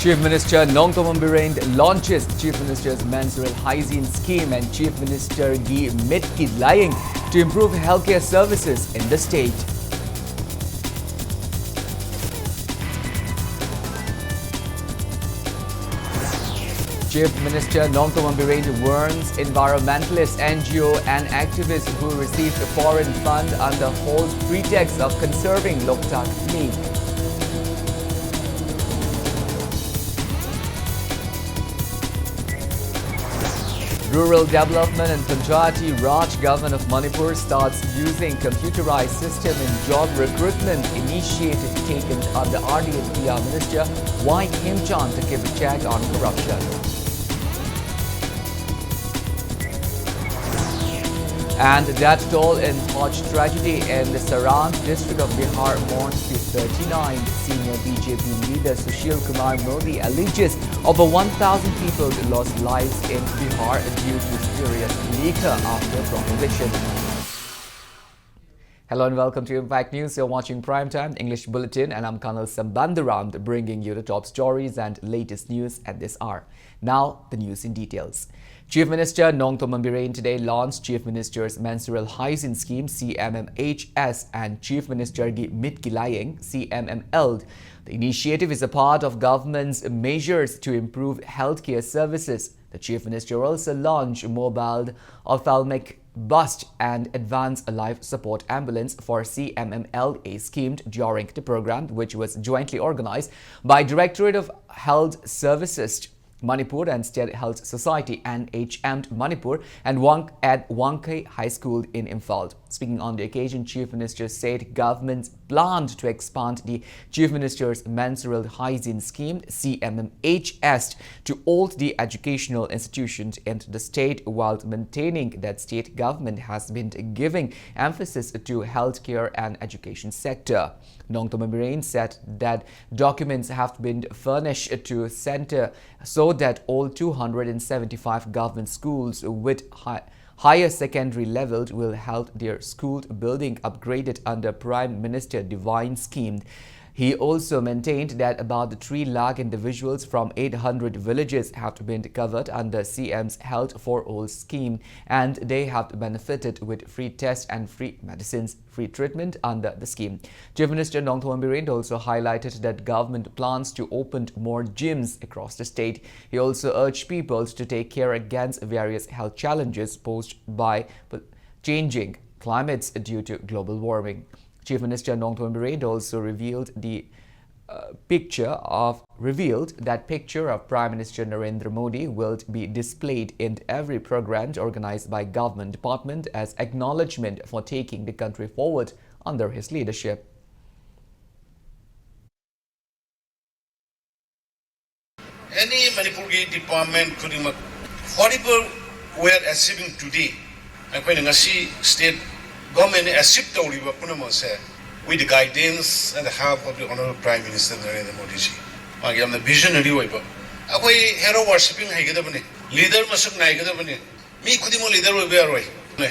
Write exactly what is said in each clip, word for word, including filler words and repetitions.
Chief Minister Nongtomam Biren launches Chief Minister's Menstrual Hygiene Scheme and Chief Minister Gi Mitki Laying to improve healthcare services in the state. Chief Minister Nongtomam Biren warns environmentalists, N G O and activists who received foreign fund under false pretext of conserving Loktak Lake. Rural Development and Panchayati Raj Government of Manipur starts using computerized system in job recruitment initiative taken under R D and P R Minister Y Khemchand to keep a check on corruption. And death toll in Hajj tragedy in the Saran district of Bihar mourns the thirty-ninth. Senior B J P leader Sushil Kumar Modi alleges over one thousand people lost lives in Bihar due to spurious liquor after prohibition. Hello and welcome to Impact News. You're watching Prime Time English Bulletin, and I'm Colonel Sambandaram, bringing you the top stories and latest news at this hour. Now, the news in details. Chief Minister Nongtomam Biren today launched Chief Minister's Menstrual Hygiene Scheme, C M M H S, and Chief Minister Gi Mitki Laying, C M M L. The initiative is a part of government's measures to improve healthcare services. The Chief Minister also launched mobile ophthalmic bust and advance life support ambulance for C M M L A scheme during the program, which was jointly organized by Directorate of Health Services Manipur and State Health Society, N H M Manipur, and Wang at Wangkhei High School in Imphal. Speaking on the occasion, Chief Minister said government's plan to expand the Chief Minister's Menstrual Hygiene Scheme, C M M H S, to all the educational institutions in the state, while maintaining that state government has been giving emphasis to healthcare and education sector. Nongtomam Biren said that documents have been furnished to center so that all two hundred and seventy-five government schools with high, higher secondary levels will have their school building upgraded under Prime Minister Divine Scheme. He also maintained that about three lakh individuals from eight hundred villages have been covered under C M's Health for All scheme, and they have benefited with free tests and free medicines, free treatment under the scheme. Chief Minister Nongthombam Biren also highlighted that government plans to open more gyms across the state. He also urged people to take care against various health challenges posed by changing climates due to global warming. Chief Minister Nongthombam Biren also revealed the uh, picture of revealed that picture of Prime Minister Narendra Modi will be displayed in every program organized by government department as acknowledgement for taking the country forward under his leadership. Any Manipurꯒꯤ department ꯈꯨꯗꯤꯡꯃꯛ, whatever we are achieving today, ꯑꯩꯈꯣꯏꯅ ꯉꯁꯤ state government achieve ꯇꯧꯔꯤꯕ ꯄꯨꯝꯅꯃꯛꯁꯦ, with the guidance and the help of the Honorable Prime Minister Narendra Modi ji. ꯃꯥꯒꯤ ꯌꯥꯝꯅ visionary ꯑꯣꯏꯕ, ꯑꯩꯈꯣꯏ hero worshipping ꯍꯩꯒꯗꯕꯅꯤ, leader ꯃꯁꯛ ꯅꯥꯏꯒꯗꯕꯅꯤ꯫ ꯃꯤ ꯈꯨꯗꯤꯡꯃꯛ leader ꯑꯣꯏꯕ ꯌꯥꯔꯣꯏ꯫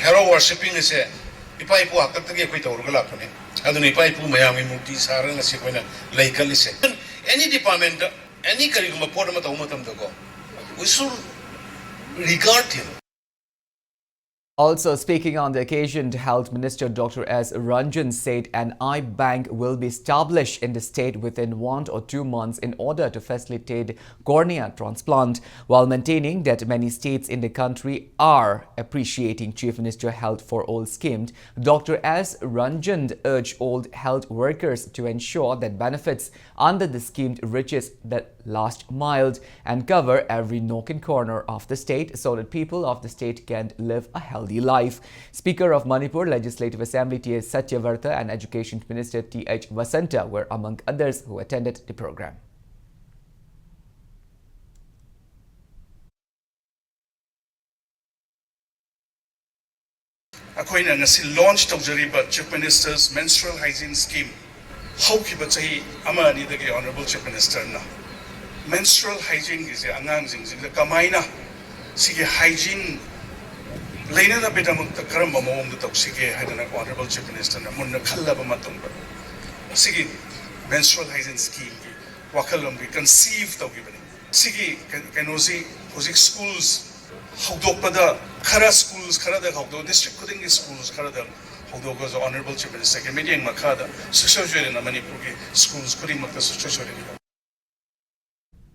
Hero worshipping ꯑꯁꯦ ꯏꯄꯥ ꯏꯄꯨ ꯍꯥꯛꯇꯛꯇꯒꯤ ꯑꯩꯈꯣꯏ ꯇꯧꯔꯒ ꯂꯥꯛꯄꯅꯦ꯫ ꯑꯗꯨꯅ ꯏꯄꯥ ꯏꯄꯨ ꯃꯌꯥꯝꯒꯤ ꯃꯨꯔꯇꯤ ꯁꯥꯔꯒ ꯉꯁꯤ ꯑꯩꯈꯣꯏꯅ ꯂꯩ ꯀꯠꯂꯤꯁꯦ꯫ Any department, any ꯀꯔꯤꯒꯨꯝꯕ ꯄꯣꯠ ꯑꯃ ꯇꯧꯕ ꯃꯇꯝꯗꯀꯣ, we should regard him. Also speaking on the occasion, Health Minister Doctor S Ranjan said an eye bank will be established in the state within one or two months in order to facilitate cornea transplant, while maintaining that many states in the country are appreciating Chief Minister Health for All scheme. Doctor S Ranjan urged all health workers to ensure that benefits under the scheme reaches the last mile and cover every nook and corner of the state so that people of the state can live a healthy life. Speaker of Manipur Legislative Assembly T S Satyavarta and Education Minister T H Vasanta were among others who attended the program. ꯑꯩꯈꯣꯏꯅ ꯉꯁꯤ launch ꯇꯧꯖꯔꯤꯕ Chief Minister's Menstrual Hygiene Scheme, ꯍꯧꯈꯤꯕ ꯆꯍꯤ ꯑꯃ ꯑꯅꯤꯗꯒꯤ Honorable Chief Ministerꯅ menstrual hygieneꯒꯤꯁꯦ ꯑꯉꯥꯡꯁꯤꯡꯁꯤꯗ ꯀꯃꯥꯏꯅ ꯁꯤꯒꯤ hygiene ꯂꯩꯅꯅꯕꯒꯤꯗꯃꯛꯇ ꯀꯔꯝꯕ ꯃꯑꯣꯡꯗ ꯇꯧꯁꯤꯒꯦ ꯍꯥꯏꯗꯅ Honorable Chief Ministerꯅ ꯃꯨꯟꯅ ꯈꯜꯂꯕ ꯃꯇꯨꯡꯗ, ꯁꯤꯒꯤ menstrual hygiene scheme ꯒꯤ ꯋꯥꯈꯜꯂꯣꯟꯒꯤ conceive ꯇꯧꯈꯤꯕꯅꯤ꯫ ꯁꯤꯒꯤ ꯀꯩ- ꯀꯩꯅꯣꯁꯤ ꯍꯧꯖꯤꯛ schools ꯍꯧꯗꯣꯛꯄꯗ ꯈꯔ schools ꯈꯔꯗ ꯍꯧꯗꯣꯛ district ꯈꯨꯗꯤꯡꯒꯤ schools ꯈꯔꯗ ꯍꯧꯗꯣꯛꯑꯒꯁꯨ Honourable Chief Minister ꯒꯤ ꯃꯤꯠꯌꯦꯡ ꯃꯈꯥꯗ ꯁꯨꯡꯁꯣꯏ ꯁꯣꯏꯗꯅ ꯃꯅꯤꯄꯨꯔꯒꯤ schools ꯈꯨꯗꯤꯡꯃꯛꯇ ꯁꯨꯡꯁꯣꯏ ꯁꯣꯏꯗꯅ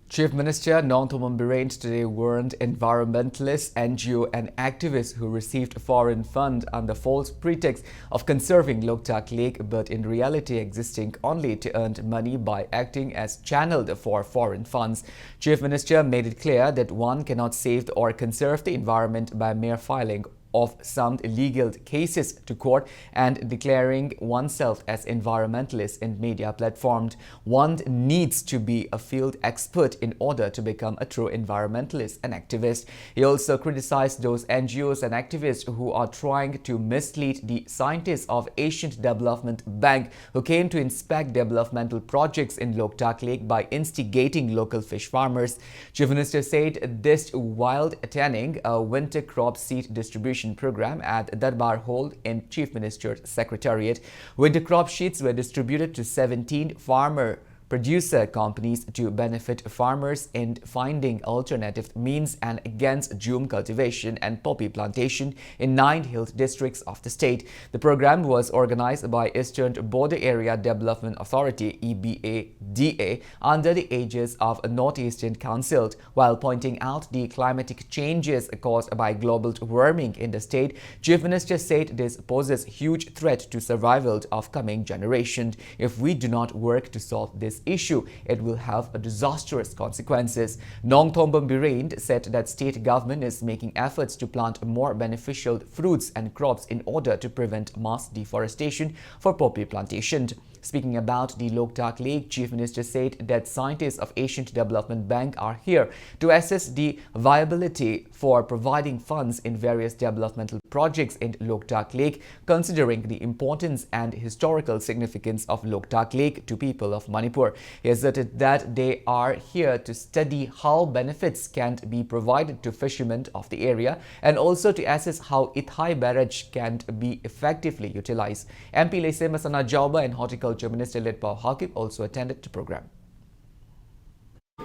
Chief Minister Nongthombam Biren today warned environmentalists, N G O and activists who received foreign fund under false pretext of conserving Loktak Lake but in reality existing only to earn money by acting as channel for foreign funds. Chief Minister made it clear that one cannot save or conserve the environment by mere filing of some illegal cases to court and declaring oneself as environmentalist in media platforms. One needs to be a field expert in order to become a true environmentalist and activist. He also criticized those N G Os and activists who are trying to mislead the scientists of Asian Development Bank who came to inspect developmental projects in Loktak Lake by instigating local fish farmers. Chief Minister said this while attending a winter crop seed distribution program at Darbar Hall in Chief Minister's Secretariat. Winter crop seeds were distributed to seventeen farmer producer companies to benefit farmers in finding alternative means and against jhum cultivation and poppy plantation in nine hill districts of the state. The program was organized by Eastern Border Area Development Authority, E B A D A, under the aegis of Northeastern Council. While pointing out the climatic changes caused by global warming in the state, Chief Minister said this poses huge threat to survival of coming generation. If we do not work to solve this issue, it will have a disastrous consequences. Nongthombam Biren said that state government is making efforts to plant more beneficial fruits and crops in order to prevent mass deforestation for poppy plantation. Speaking about the Loktak Lake, Chief Minister said that scientists of Asian Development Bank are here to assess the viability for providing funds in various developmental projects in Loktak Lake, considering the importance and historical significance of Loktak Lake to people of Manipur. He asserted that they are here to study how benefits can be provided to fishermen of the area and also to assess how Ithai barrage can be effectively utilized. M P Leishemba Sanajaoba and Horticulture Minister Litpao Haokip also attended the program.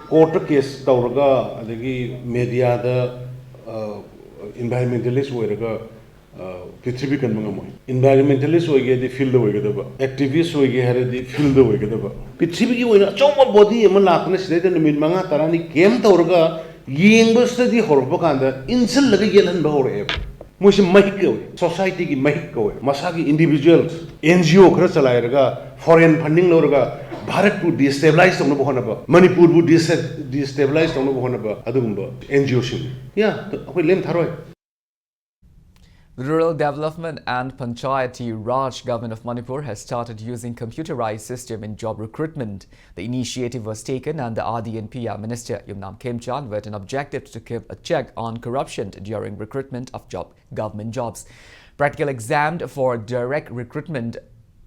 Court ꯇ case ꯇꯧꯔꯒ ꯑꯗꯒꯤ media ꯗ environmentalist ꯑꯣꯏꯔꯒ ꯄ꯭ꯔꯤꯊꯤꯕꯤ ꯀꯟꯕ ꯉꯝꯃꯣꯏ꯫ Environmentalist ꯑꯣꯏꯒꯦꯗꯤ field ꯗ ꯑꯣꯏꯒꯗꯕ, activist ꯑꯣꯏꯒꯦ ꯍꯥꯏꯔꯗꯤ field ꯗ ꯑꯣꯏꯒꯗꯕ꯫ ꯄ꯭ꯔꯤꯊꯤꯕꯤꯒꯤ ꯑꯣꯏꯅ ꯑꯆꯧꯕ body ꯑꯃ ꯂꯥꯛꯇꯅ ꯁꯤꯗꯩꯗ ꯅꯨꯃꯤꯠ ꯃꯉꯥ ꯇꯔꯥꯅꯤ camp ꯇꯧꯔꯒ ꯌꯦꯡꯕꯁꯤꯗꯗꯤ ꯍꯧꯔꯛꯄ ꯀꯥꯟꯗ ꯏꯟꯁꯤꯜꯂꯒ ꯌꯦꯠꯍꯟꯕ ꯍꯧꯔꯛꯑꯦꯕ꯫ ꯃꯣꯏꯁꯤ ꯃꯍꯤꯛ ꯀꯧꯏ, society ꯒꯤ ꯃꯍꯤꯛ ꯀꯧꯏ꯫ ꯃꯁꯥꯒꯤ individuals, N G O ꯈꯔ ꯆꯂꯥꯏꯔꯒ foreign funding ꯂꯧꯔꯒ ꯚꯥꯔꯠꯄꯨ destabilize ꯇꯧꯅꯕ ꯍꯣꯠꯅꯕ, ꯃꯅꯤꯄꯨꯔꯕꯨ destabilize ꯇꯧꯅꯕ ꯍꯣꯠꯅꯕ ꯑꯗꯨꯒꯨꯝꯕ N G O ꯁꯤꯡꯅꯤ꯫ ꯌꯥ, ꯑꯩꯈꯣꯏ ꯂꯦꯝ ꯊꯥꯔꯣꯏ꯫ Rural Development and Panchayati Raj Government of Manipur has started using computerized system in job recruitment. The initiative was taken under R D and P R Minister Yumnam Khemchand with an objective to keep a check on corruption during recruitment of job, government jobs. Practical exam for direct recruitment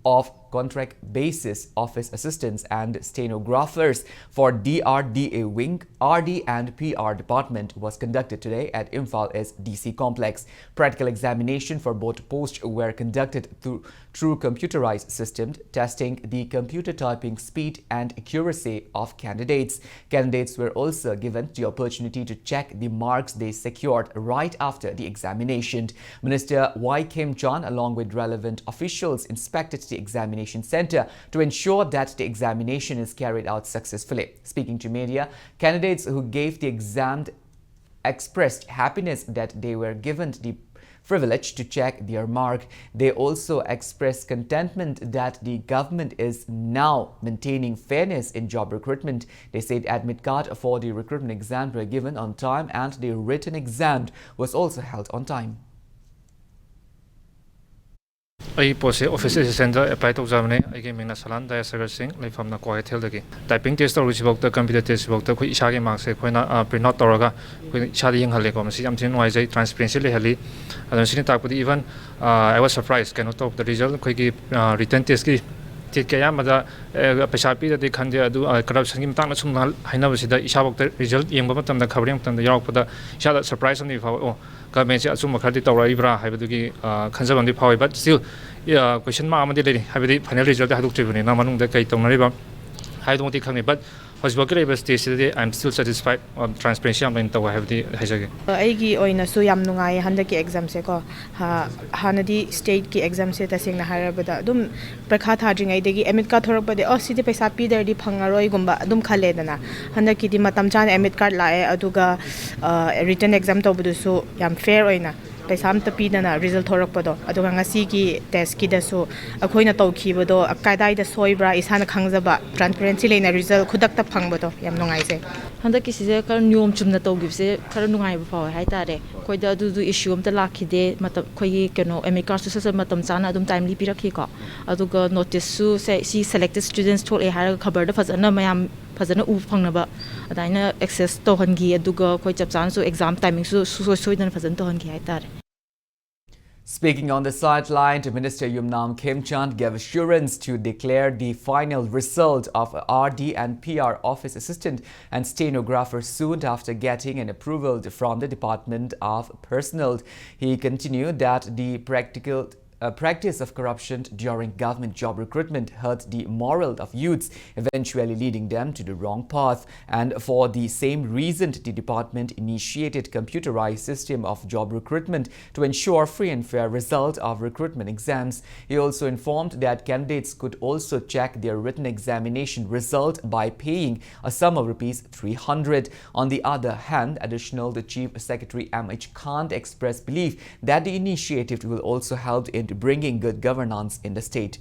of contract basis office assistants and stenographers for D R D A wing, R D and P R department was conducted today at Imphal S D C complex. Practical examination for both posts were conducted through, through computerized system, testing the computer typing speed and accuracy of candidates. Candidates were also given the opportunity to check the marks they secured right after the examination. Minister Y Khemchand, along with relevant officials, inspected the examination center to ensure that the examination is carried out successfully. Speaking to media, candidates who gave the exam expressed happiness that they were given the privilege to check their mark. They also expressed contentment that the government is now maintaining fairness in job recruitment. They said admit card for the recruitment exam were given on time and the written exam was also held on time. ꯑꯩ ꯄꯣꯁꯁꯦ office assistant ꯗ apply ꯇꯧꯖꯕꯅꯦ꯫ ꯑꯩꯒꯤ ꯃꯤꯡꯅ ꯁꯂꯥꯟ ꯗꯌꯥꯁꯥꯒꯔ ꯁꯤꯡ, ꯂꯩꯐꯝꯅ ꯀ꯭ꯋꯥꯀꯩꯊꯦꯜꯗꯒꯤ꯫ Typing test ꯇꯧꯔꯤꯁꯤꯐꯥꯎꯗ, computer test ꯁꯤꯐꯥꯎꯗ ꯑꯩꯈꯣꯏ ꯏꯁꯥꯒꯤ mark ꯁꯦ ꯑꯩꯈꯣꯏꯅ print out ꯇꯧꯔꯒ ꯑꯩꯈꯣꯏꯅ ꯏꯁꯥꯗ ꯌꯦꯡꯍꯜꯂꯦꯀꯣ꯫ ꯃꯁꯤ ꯌꯥꯝ ꯊꯤꯅ ꯅꯨꯡꯉꯥꯏꯖꯩ, transparency ꯂꯩꯍꯜꯂꯤ꯫ ꯑꯗꯨꯅ ꯁꯤꯅ ꯇꯥꯛꯄꯗꯤ even I was surprised, ꯀꯩꯅꯣ ꯇꯧꯕꯗ, result ꯑꯩꯈꯣꯏꯒꯤ written test ꯀꯤ ꯁ꯭ꯇꯦꯠꯀꯤ ꯑꯌꯥꯝꯕꯗ ꯑꯦ, ꯄꯩꯁꯥ ꯄꯤꯗ꯭ꯔꯗꯤ ꯈꯪꯗꯦ, ꯑꯗꯨ ꯑ, ꯀꯔꯞꯁꯟꯒꯤ ꯃꯇꯥꯡꯗ ꯁꯨꯝ ꯉꯥꯏꯍꯥꯛ ꯍꯥꯏꯅꯕꯁꯤꯗ ꯏꯁꯥꯐꯥꯎꯗ ꯔꯤꯖꯜꯠ ꯌꯦꯡꯕ ꯃꯇꯝꯗ, ꯈꯕꯔ ꯌꯦꯡꯕ ꯃꯇꯝꯗ ꯌꯥꯎꯔꯛꯄꯗ ꯏꯁꯥꯗ ꯁꯔꯄ꯭ꯔꯥꯏꯁ ꯑꯃꯗꯤ ꯐꯥꯎꯋꯦ꯫ ꯑꯣ, ꯒꯚꯔꯟꯃꯦꯟꯁꯦ ꯑꯆꯨꯝꯕ ꯈꯔꯗꯤ ꯇꯧꯔꯛꯏꯕ꯭ꯔꯥ ꯍꯥꯏꯕꯗꯨꯒꯤ ꯑ, ꯈꯟꯖꯕ ꯑꯃꯗꯤ ꯐꯥꯎꯋꯦ꯫ But still, question mark ꯑꯃꯗꯤ ꯂꯩꯔꯤ, ꯍꯥꯏꯕꯗꯤ ꯐꯥꯏꯅꯦꯜ ꯔꯤꯖꯜꯠꯇꯤ ꯍꯥꯏꯗꯣꯛꯇ꯭ꯔꯤꯕꯅꯤꯅ ꯃꯅꯨꯡꯗ ꯀꯩ ꯇꯧꯅꯔꯤꯕ ꯍꯥꯏꯕꯗꯨꯃꯛꯇꯤ ꯈꯪꯗꯦ꯫ But ꯍꯧꯖꯤꯛꯐꯥꯎꯒꯤ ꯂꯩꯔꯤꯕ ꯁ꯭ꯇꯦꯖꯁꯤꯗꯗꯤ I am still satisfied, transparency ꯌꯥꯝ ꯂꯩꯅ ꯇꯧꯋꯦ ꯍꯥꯏꯕꯗꯤ ꯍꯥꯏꯖꯒꯦ꯫ ꯑꯩꯒꯤ ꯑꯣꯏꯅꯁꯨ ꯌꯥꯝ ꯅꯨꯡꯉꯥꯏꯌꯦ ꯍꯟꯗꯛꯀꯤ ꯑꯦꯛꯖꯥꯝꯁꯦꯀꯣ꯫ ꯍꯥ-, ꯍꯥꯟꯅꯗꯤ ꯁ꯭ꯇꯦꯠꯀꯤ ꯑꯦꯛꯖꯥꯝꯁꯦ ꯇꯁꯦꯡꯅ ꯍꯥꯏꯔꯕꯗ ꯑꯗꯨꯝ ꯄꯔꯤꯈꯥ ꯊꯥꯗ꯭ꯔꯤꯉꯩꯗꯒꯤ ꯑꯦꯗꯃꯤꯠ ꯀꯥꯔꯗ ꯊꯣꯔꯛꯄꯗꯤ, "ꯑꯣ, ꯁꯤꯗꯤ ꯄꯩꯁꯥ ꯄꯤꯗ꯭ꯔꯗꯤ ꯐꯪꯉꯔꯣꯏ"ꯒꯨꯝꯕ ꯑꯗꯨꯝ ꯈꯜꯂꯦꯗꯅ꯫ ꯍꯟꯗꯛꯀꯤꯗꯤ ꯃꯇꯝ ꯆꯥꯅ ꯑꯦꯗꯃꯤꯠ ꯀꯥꯔꯗ ꯂꯥꯛꯑꯦ, ꯑꯗꯨꯒ, ꯑ, ꯔꯤꯇꯟ ꯑꯦꯛꯖꯥꯝ ꯇꯧꯕꯗꯨꯁꯨ ꯌꯥꯝ ꯐꯦꯌꯔ ꯑꯣꯏꯅ ꯄꯩꯁꯥ ꯑꯝꯇ ꯄꯤꯗꯅ ꯔꯤꯖꯜ ꯊꯣꯔꯛꯄꯗꯣ, ꯑꯗꯨꯒ ꯉꯁꯤꯒꯤ ꯇꯦꯁꯀꯤꯗꯁꯨ ꯑꯩꯈꯣꯏꯅ ꯇꯧꯈꯤꯕꯗꯣ ꯀꯗꯥꯏꯗ ꯁꯣꯏꯕ꯭ꯔꯥ ꯏꯁꯥꯅ ꯈꯪꯖꯕ, ꯇ꯭ꯔꯥꯟꯁꯄꯦꯔꯦꯟꯁꯤ ꯂꯩꯅ ꯔꯤꯖꯜ ꯈꯨꯗꯛꯇ ꯐꯪꯕꯗꯣ ꯌꯥꯝ ꯅꯨꯡꯉꯥꯏꯖꯩ꯫ ꯍꯟꯗꯛꯀꯤꯁꯤꯁꯦ ꯈꯔ ꯅꯤꯌꯣꯝ ꯆꯨꯝꯅ ꯇꯧꯈꯤꯕꯁꯦ ꯈꯔ ꯅꯨꯡꯉꯥꯏꯕ ꯐꯥꯎꯋꯦ ꯍꯥꯏꯇꯥꯔꯦ꯫ ꯑꯩꯈꯣꯏꯗ ꯑꯗꯨꯗꯨ ꯏꯁꯨ ꯑꯝꯇ ꯂꯥꯛꯈꯤꯗꯦ꯫ ꯃꯇꯝ, ꯑꯩꯈꯣꯏꯒꯤ ꯀꯩꯅꯣ, ꯑꯦꯗꯃꯤꯠ ꯀꯥꯔꯗꯁꯨ ꯁꯠ ꯁꯠ ꯃꯇꯝ ꯆꯥꯅ ꯑꯗꯨꯝ ꯇꯥꯏꯝꯂꯤ ꯄꯤꯔꯛꯈꯤꯀꯣ꯫ ꯑꯗꯨꯒ ꯅꯣꯇꯤꯁꯁꯨ ꯁꯦ, ꯁꯤ ꯁꯦꯂꯦꯛꯇꯦꯗ ꯁ꯭ꯇꯨꯗꯦꯟꯠꯁ ꯊꯣꯛꯂꯛꯑꯦ ꯍꯥꯏꯔꯒ ꯈꯕꯔꯗ ꯐꯖꯅ ꯃꯌꯥꯝ ꯐꯖꯅ ꯎꯕ ꯐꯪꯅꯕ ꯑꯗꯨꯃꯥꯏꯅ ꯑꯦꯛꯁꯦꯁ ꯇꯧꯍꯟꯈꯤ꯫ ꯑꯗꯨꯒ ꯑꯩꯈꯣꯏ ꯆꯞ ꯆꯥꯅꯁꯨ ꯑꯦꯛꯖꯥꯝ ꯇꯥꯏꯃꯤꯡꯁꯨ ꯁꯨꯡꯁꯣꯏ ꯁꯣꯏꯗꯅ ꯐꯖꯅ ꯇꯧꯍꯟꯈꯤ ꯍꯥꯏꯇꯥꯔꯦ꯫ Speaking on the sideline, Minister Yumnam Khemchand gave assurance to declare the final result of R D and P R office assistant and stenographer soon after getting an approval from the Department of Personnel. He continued that the practical uh, practice of corruption during government job recruitment hurt the moral of youths, eventually leading them to the wrong path. And for the same reason, the department initiated computerized system of job recruitment to ensure free and fair result of recruitment exams. He also informed that candidates could also check their written examination result by paying a sum of rupees three hundred. On the other hand, Additional the Chief Secretary M H Kant expressed belief that the initiative will also help in bringing good governance in the state.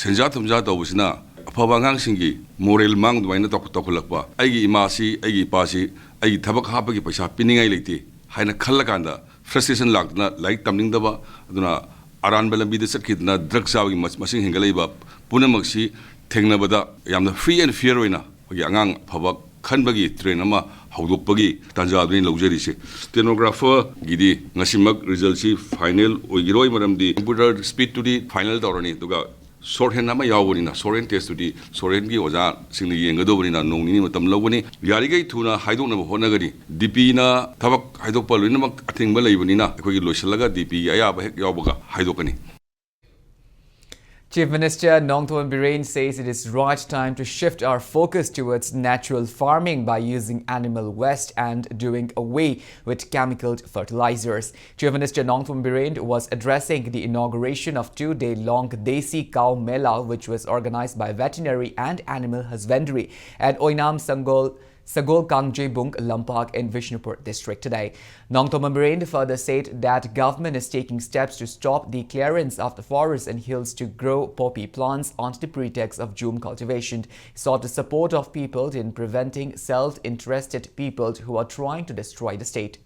ꯁꯦꯟꯖꯥ ꯊꯨꯝꯖꯥ ꯇꯧꯕꯁꯤꯅ ꯑꯐꯕ ꯑꯉꯥꯡꯁꯤꯡꯒꯤ moral ꯃꯥꯡ ꯑꯗꯨꯃꯥꯏꯅ ꯇꯧ-, ꯇꯧꯈꯠꯂꯛꯄ꯫ ꯑꯩꯒꯤ ꯏꯃꯥꯁꯤ, ꯑꯩꯒꯤ ꯏꯄꯥꯁꯤ ꯑꯩꯒꯤ ꯊꯕꯛ ꯍꯥꯞꯄꯒꯤ ꯄꯩꯁꯥ ꯄꯤꯅꯤꯡꯉꯥꯏ ꯂꯩꯇꯦ ꯍꯥꯏꯅ ꯈꯜꯂꯀꯥꯟꯗ ꯐ꯭ꯔꯁꯇ꯭ꯔꯦꯁꯟ ꯂꯥꯛꯇꯅ ꯂꯥꯏꯔꯤꯛ ꯇꯝꯅꯤꯡꯗꯕ, ꯑꯗꯨꯅ ꯑꯔꯥꯟꯕ ꯂꯝꯕꯤꯗ ꯆꯠꯈꯤꯗꯅ ꯗ꯭ꯔꯒ ꯆꯥꯕꯒꯤ ꯃꯁ-, ꯃꯁꯤꯡ ꯍꯦꯟꯒꯠꯂꯛꯏꯕ ꯄꯨꯝꯅꯃꯛꯁꯤ ꯊꯦꯡꯅꯕꯗ ꯌꯥꯝꯅ ꯐ꯭ꯔꯤ ꯑꯦꯟ ꯐꯤꯌꯔ ꯑꯣꯏꯅ ꯑꯩꯈꯣꯏꯒꯤ ꯑꯉꯥꯡ ꯑꯐꯕ ꯈꯟꯕꯒꯤ ꯇ꯭ꯔꯦꯟ ꯑꯃ ꯍꯧꯗꯣꯛꯄꯒꯤ ꯇꯥꯟꯖꯥꯗꯨꯅꯤ ꯂꯧꯖꯔꯤꯁꯦ꯫ ꯁ꯭ꯇꯦꯅꯣꯒ꯭ꯔꯥꯐꯔꯒꯤꯗꯤ ꯉꯁꯤꯃꯛ ꯔꯤꯖꯜꯁꯤ ꯐꯥꯏꯅꯦꯜ ꯑꯣꯏꯈꯤꯔꯣꯏ, ꯃꯔꯝꯗꯤ ꯀꯝꯄ꯭ꯌꯨꯇꯔ ꯁ꯭ꯄꯤꯠꯇꯨꯗꯤ ꯐꯥꯏꯅꯦꯜ ꯇꯧꯔꯅꯤ, ꯑꯗꯨꯒ ꯁꯣꯔꯠ ꯍꯦꯟ ꯑꯃ ꯌꯥꯎꯕꯅꯤꯅ, ꯁꯣꯔꯠ ꯍꯦꯟ ꯇꯦꯁꯇꯨꯗꯤ ꯁꯣꯔꯠ ꯍꯦꯟꯒꯤ ꯑꯣꯖꯥꯁꯤꯡꯅ ꯌꯦꯡꯒꯗꯧꯕꯅꯤꯅ ꯅꯣꯡ ꯅꯤꯅꯤ ꯃꯇꯝ ꯂꯧꯒꯅꯤ꯫ ꯌꯥꯔꯤꯈꯩ ꯊꯨꯅ ꯍꯥꯏꯗꯣꯛꯅꯕ ꯍꯣꯠꯅꯒꯅꯤ꯫ ꯗꯤ ꯄꯤꯅ ꯊꯕꯛ ꯍꯥꯏꯗꯣꯛꯄ ꯂꯣꯏꯅꯃꯛ ꯑꯊꯤꯡꯕ ꯂꯩꯕꯅꯤꯅ ꯑꯩꯈꯣꯏꯒꯤ ꯂꯣꯏꯁꯤꯜꯂꯒ ꯗꯤ ꯄꯤꯒꯤ ꯑꯌꯥꯕ ꯍꯦꯛ ꯌꯥꯎꯕꯒ ꯍꯥꯏꯗꯣꯛꯀꯅꯤ꯫ Chief Minister Nongthombam Biren says it is right time to shift our focus towards natural farming by using animal waste and doing away with chemical fertilizers. Chief Minister Nongthombam Biren was addressing the inauguration of two-day-long Desi Cow Mela, which was organized by Veterinary and Animal Husbandry at Oinam Sangol Sagol Kangjebung Lampak in Vishnupur district today. Nongthombam Biren further said that government is taking steps to stop the clearance of the forests and hills to grow poppy plants on the pretext of jhum cultivation. He sought the support of people in preventing self-interested people who are trying to destroy the state.